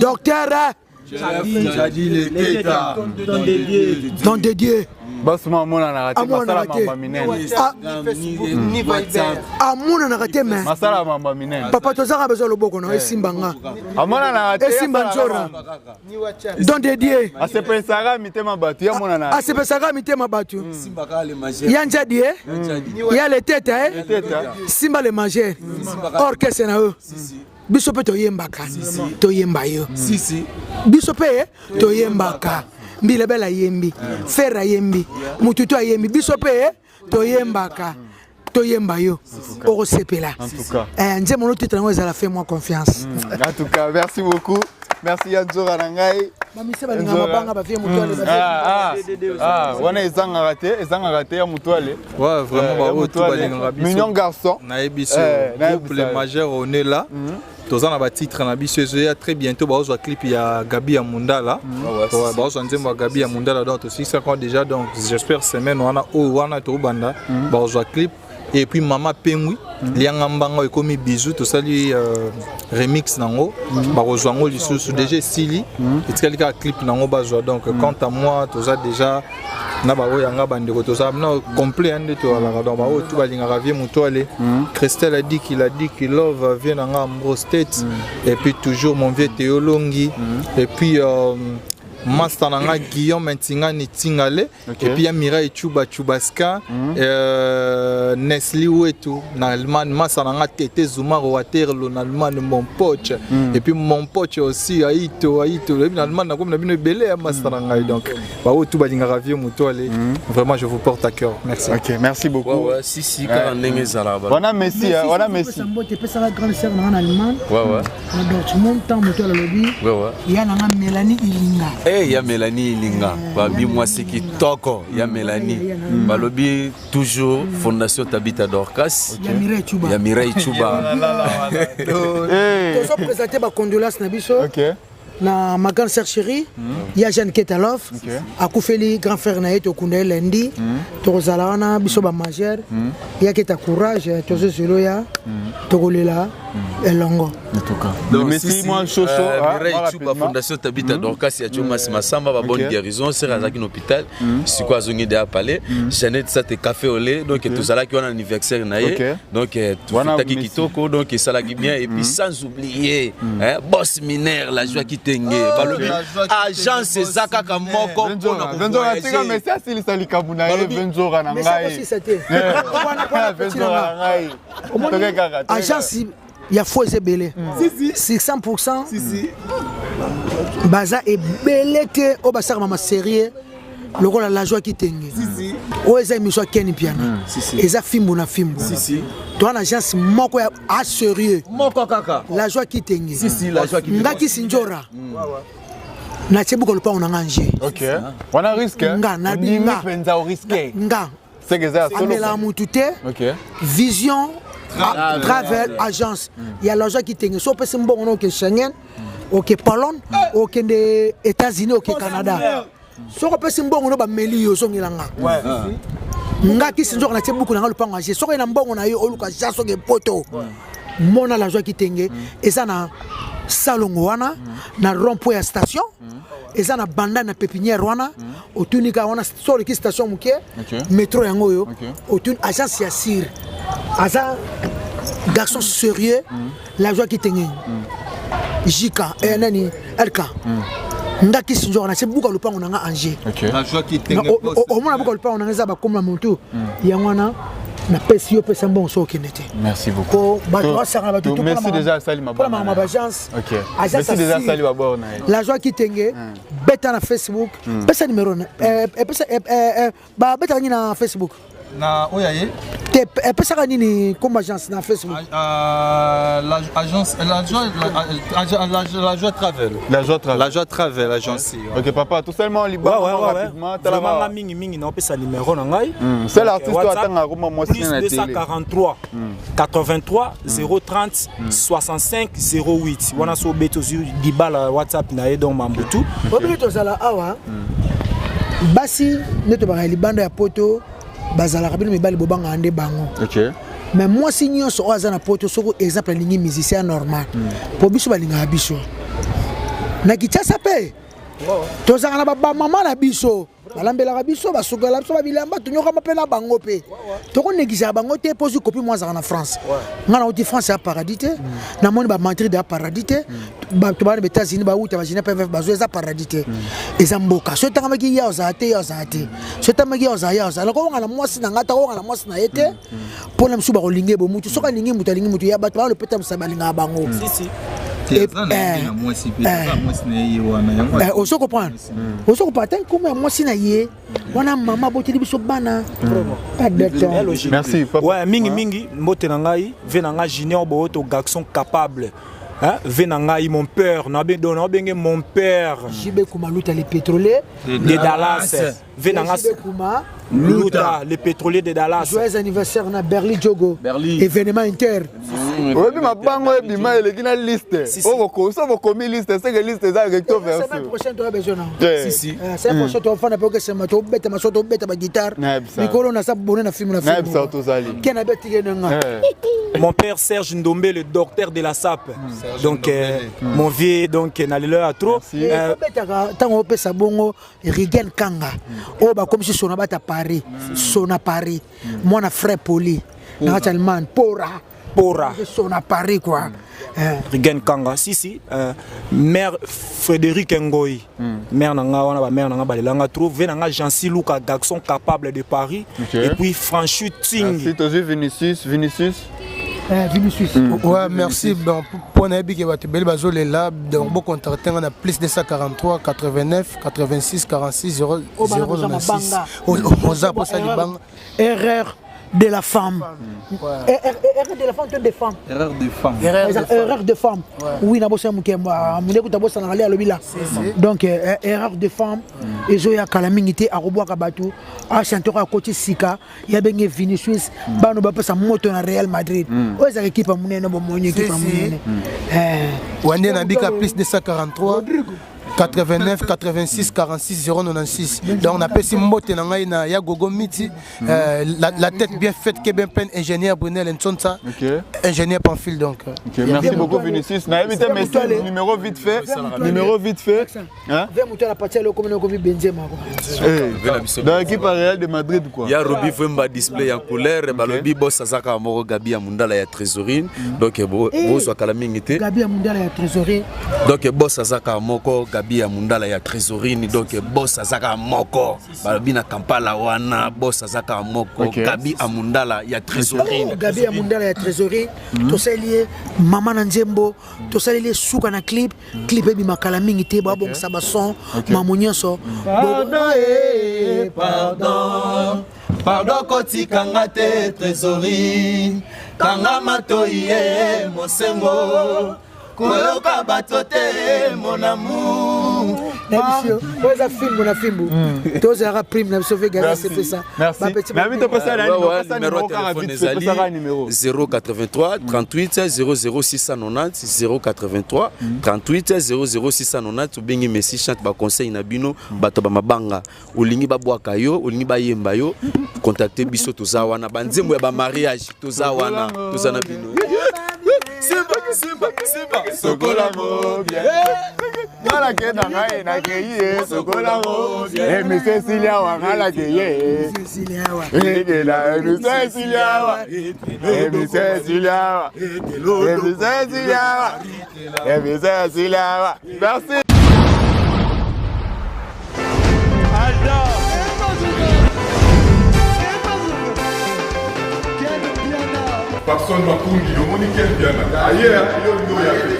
docteur don de Dieu. Basuma amonanaka te, masala Amonanaka te. mamba minene. Ah, amonanaka te, mais Masala mamba minene. Papa, tozaka besoin loboko na esimba nga. Amonanaka te. Esimba. Asalaka Nzora. mamba. Don de Dieu. Asepesaka mitema bato, ye amonanaka. Asepesaka mitema bato, ya njadi e ya leteta e Teta. simba le majeur, orchestre na yo. Biso mpe toyembaka, toyemba yo. Biso mpe toyembaka, mbilebele ayembi, Ferre ayembi, mutu to ayembi, biso mpe toyembaka, toyemba yo, okosepela. En tout cas. Eh, nzembo no titre yango ezala "Fais moi confiance". En tout cas, merci beaucoup. Merci Yanzora na ngai. Bamise balinga mabanga, bavie moto ale. Ah, ah, ah, wana ezangaka te, ezangaka te ya moto ale. Ouais, vraiment, baoyo tu balingaka biso. Mignon garçon. Nayebi so. Eh, nayebi Groupe Le ça. Majeur, on est là. Toza na batitre na biso ezoya très bientôt. Bazwa clip ya Gabi ya Mundala. Ouais, bazwa nzembo ya Gabi ya Mundala, donc tosilisaka déjà. Donc j'espère semaine wana oyo wana tobanda, bazwa clip. Et puis mama Pengwi, lianga mbanga ekomi bisou, tosali remix nango, bakozwa yango lisusu. Déjà esili, etikali kaka clip nango bazwa. Donc quant à moi, toza déjà na baoyo yanga bandeko, toza na complet nde toalaka. Donc baoyo tu balingaka vie moto ale, Christelle a dit qu'il a dit qu'il love vie nanga Ambrose State, et puis toujours mon vieux Théo Longi, et puis master na nga Guillaume Ntingani Tingale. Et puis ya Mirai Chuba Chubaska, Nesli Wetu na Allemagne, master na nga Tete Zumaro Waterloo na Allemagne, mon pote. Et puis mon pote aussi Aito Aito et puis na Allemagne nakomi na bino ebele ya master na ngai. Donc baoyo tu balingaka vie moto ale, vraiment je vous porte à cœur, merci. Ok, merci beaucoup. Ouais, si si, kaka ndenge ezalaka. Wana Messi, hein, wana Messi. Mbote epesaka grande sœur nanga na Allemagne, Ouais. na Dortmund, ntango moto alobi Ouais. ya nanga Mélanie Ilinga. Eh, ya Mélanie Ilinga, babi mwasi kitoko ya Mélanie, balobi toujours Fondation Tabita Dorcas. Ya Mireille Chuba. Ya Mireille Chuba. Hey. Tozoprésente bacondoléance na biso na ma grande sœur chérie, ya Jeanne Ketalof, akufeli grand frère na ye, tokunda ye lundi, tokozala wana biso bamajeur. Ya Keta, courage, tozozelo ya tokolela elongo. En tout cas. Donc, Messi, si, si, moi, Chocho, hein, Mireille moi, Chuba, rapidement. Fondation Tabita Dorcas ya Jomas Masamba, ba bonne guérison, sœur azalaki na hôpital, sikoyo azongi de apale. Jeannette Sate café au lait, donc tozalaki wana anniversaire na ye. Donc Wana tofutaki Messi. kitoko, donc esalaki bien. Et puis sans oublier, hein, boss mineur, la joie Kitenge, balobi La joie Kitenge, agence eza boss kaka mineur. moko mpona Venzora, Venzora, tika kovoyage. Messi asilisa likambo na ye, Balobi- Venzora na Mais ngai. sakosisa te wana mpona petit na Venzora nga. na ngai. Toke kaka, toke kaka. Agence ya fo eza ebele, 600. Baza ebele te oyo basalaka mama sérieux lokola la joie kitenge. Oyo eza émission ya Ken Mpiana. Eza fimbu na fimbu. Toza na agence moko ya a sérieux. Moko kaka. La joie kitenge. Si, si, la joie kitenge. Nga Kisinjora. Natie buka lopango na nga nje. Ok. Wana risque. Nga na Ondimi nga. mpenza orisque. Nga. C'est que eza ya solo. Amelaka mutu te. Ok. Vision Travel Agence ya la joie kitenge. So opesi mbongo na oke Schengen, oke Pologne, okende États-Unis, oke Canada. Soki opesi mbongo no bameli yo ozongela nga. Nga kisi nzoka natie buku na nga lopango ya soki na mbongo na yo oluka ja soki poto. Mona la joie kitenge eza na salongo wana na rond-point ya station eza na banda na pépinière wana otunika wana so oleki station moke métro yango oyo otuni agence ya sire aza garçon sérieux la joie kitenge jika nani lk nga kisi nzoka na se buka lopango na nga Angers. Omona buka lopango na nga eza bakomi na motu yango wana napesi yo pesa mbongo so okende te. Merci beaucoup. Po bato basangana bato To- Merci déjà asali mpona makambo ya baagence. Ok. Agence Merci déjà asile. asali babord na ye. La joie kitenge beta na Facebook, pesa numéro na pesa babetaka nini na Facebook? Na oyo aye te epesaka nini kombo agence na Facebook? L'agence la joie la joie travel. La joie travel. La joie travel agence. Ok papa, tout seulement libre rapidement Vraiment nga mingi mingi na opesa numéro na ngai. Seul Donc, artiste WhatsApp, atanga koma mwasi plus na télé. 243 83 030 65 08. Wana so obeti ozwi libala WhatsApp na ye donc mambutu. Obiki tozala awa basi nde tobaka libanda ya poto bazalaka bino mibali bobangaka nde bango. Ok. Mais mwasi nyonso oyo aza na poto soki exemple alingi musicien normal po biso balingaka biso na Kinshasa mpe tozalaka na bamama na biso balambelaka biso basukela biso babilamba tonyokama mpe na bango mpe tokonéglisaka bango te mpo ozwi kopi mwa azalaka na France. Ngai nauti France ya paradis te, namoni bamadrid ya paradis te, bato bana baÉtats-Unis bauta bagina pff bazwa eza paradis te, eza mboka. So etangamaki ya ozala te, ya ozala te, so etangamaki ya ozala ya ozala nakowanga na mwasi na ngai takowanga na mwasi na ye te mpona mosusu bakolinga ye bo mutu soki alingi mutu alingi mutu ya bato balopeta mosa balingaka bango. Ozo comprendre, ozo comprendre ata nkombo ya mwasi na ye wana mama aboteli biso bana. Pas de temps. Merci papa. Ouais, mingi mingi mbote na ngai ve na ngai Junior Boto garçon capable. Hein, ve na ngai mon père na be don na benge mon père. JB Kumaluta les pétroliers de Dallas. Ve na ngai JB Kuma Luta les pétroliers de Dallas. Joyeux anniversaire na Berly Djogo. Événement inter. Oyebi mabango ebima eleki na liste. Si, si. Okokosa bokomi liste, c'est que liste eza recto Semaine verso. prochaine tu as besoin non. Si, si. Semaine prochaine tu vas faire que c'est ma to beta ma so to beta ba guitare. Nayebisa. Mikolo na sa bonne na film na film. Nayebisa tozali. Ken abeti ke nga. Mon père Serge Ndombe, le docteur de la SAP. Donc, mon vieux, donc, n'allez à trop. Obetaka ntango opesa bongo Rigen Kanga oyo bakomisi sona bata Paris, sona Paris mwana frère poli na kati Allemagne pora Pora. sona Paris quoi. Rigen Kanga, si, si. Mère Frédéric Ngoy. Mère nanga, wana ba mère nanga balelanga trop. Ve nanga Jancy Luka, garçon capable de Paris. Ok. Et puis Franchu Ting. Merci tozwi Vinicius, Vinicius. Vinicius. Ouais, merci. Bon, pour nayebi ke bato ebele bazolela donc bocontacte nga na plus 243 89 86 46 0 Oyo bana kozwa 096. mabanga. Oza mposa libanga. Erreur de la femme. Erreur de la femme to de femme? Erreur de femme. Erreur de femme. Oui, nabosana moke munde kuta bosanaka le alobi la. Donc erreur de femme ezoya kala mingi te akobwaka bato achanteur akoti sika ya benge Vinicius bano bapesa moto na Real Madrid oyo ezaka ekipe ya monene bomoni ekipe ya Si, si. monene. Wande nabika plus 243 89 86 46 096. Donc napesi mbote na ngai na ya Gogo Miti, la tête bien faite ke bien peine, ingénieur Brunel Ntsonsa, ingénieur Pamphile donc. Ok, merci beaucoup Vinicius. Nayebi te Viens, merci Moutoile. numéro vite fait. Moutoile. Numéro vite fait. Hein? Ve moto ala parti ale okomi okomi Benzema quoi. Eh, Dans l'équipe Real de Madrid quoi. Ya Robi Vemba display ya couleur balobi boss azaka moko Gabi ya Mundala ya trésorine donc Eh. bozwa kala mingi te. Gabi ya Mundala ya trésorier. Donc boss azaka moko Gabi Gabi ya Mundala ya Trésorine, donc boss azaka moko. Balobi na Kampala wana, boss azaka moko. Ok. Gabi ya Mundala ya Trésorine. Oh, Gabi ya Mundala ya Trésorerie, tosali ye mama na nzembo, tosaleli ye suka na clip, clip ebima kala mingi te, babongisa ba son, mamo nyonso. Pardon, eh, pardon. Pardon kotikanga te trésorerie kanga matoi e mosengo koyoka bato te mon amour. Na biso oyo eza fimbu na fimbu, tozalaka prime na biso ve Gabi asepesa. Merci. Bapeti- Mais ami, topesa na Ouais, numéro, ouais, pesa numéro numéro ya kaka téléphone vite fait, ezali pesa kaka numéro. 083 38 00690, 083 38 00690. Obengi Messi Chante, baconseil na bino, bato bamabanga, olingi babwaka yo, olingi bayemba yo, contacte biso, toza wana. Banzembo ya bamariage, toza wana, toza na bino. Simba, simba, simba, Sokolango bien. Nga nakei na ngai nakei ye sokolango. Emission esili awa nga nakei ye. Cecilia awa. Ekela emission esili awa. Emission esili awa. Emission esili awa. Emission esili awa. Merci. Papson Makungi, omoni Ken Mpiana aye yo nde oya te.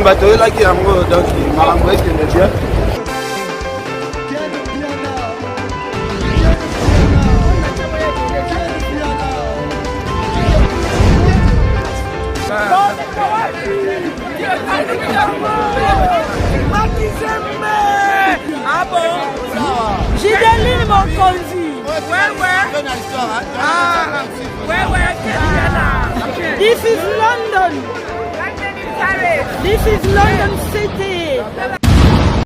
Bato oyelaki yango, donc makambo ekende bien. Ah bon? Gideline Mokonzi. Ouais. Ah, ouais, This is London. This is London City.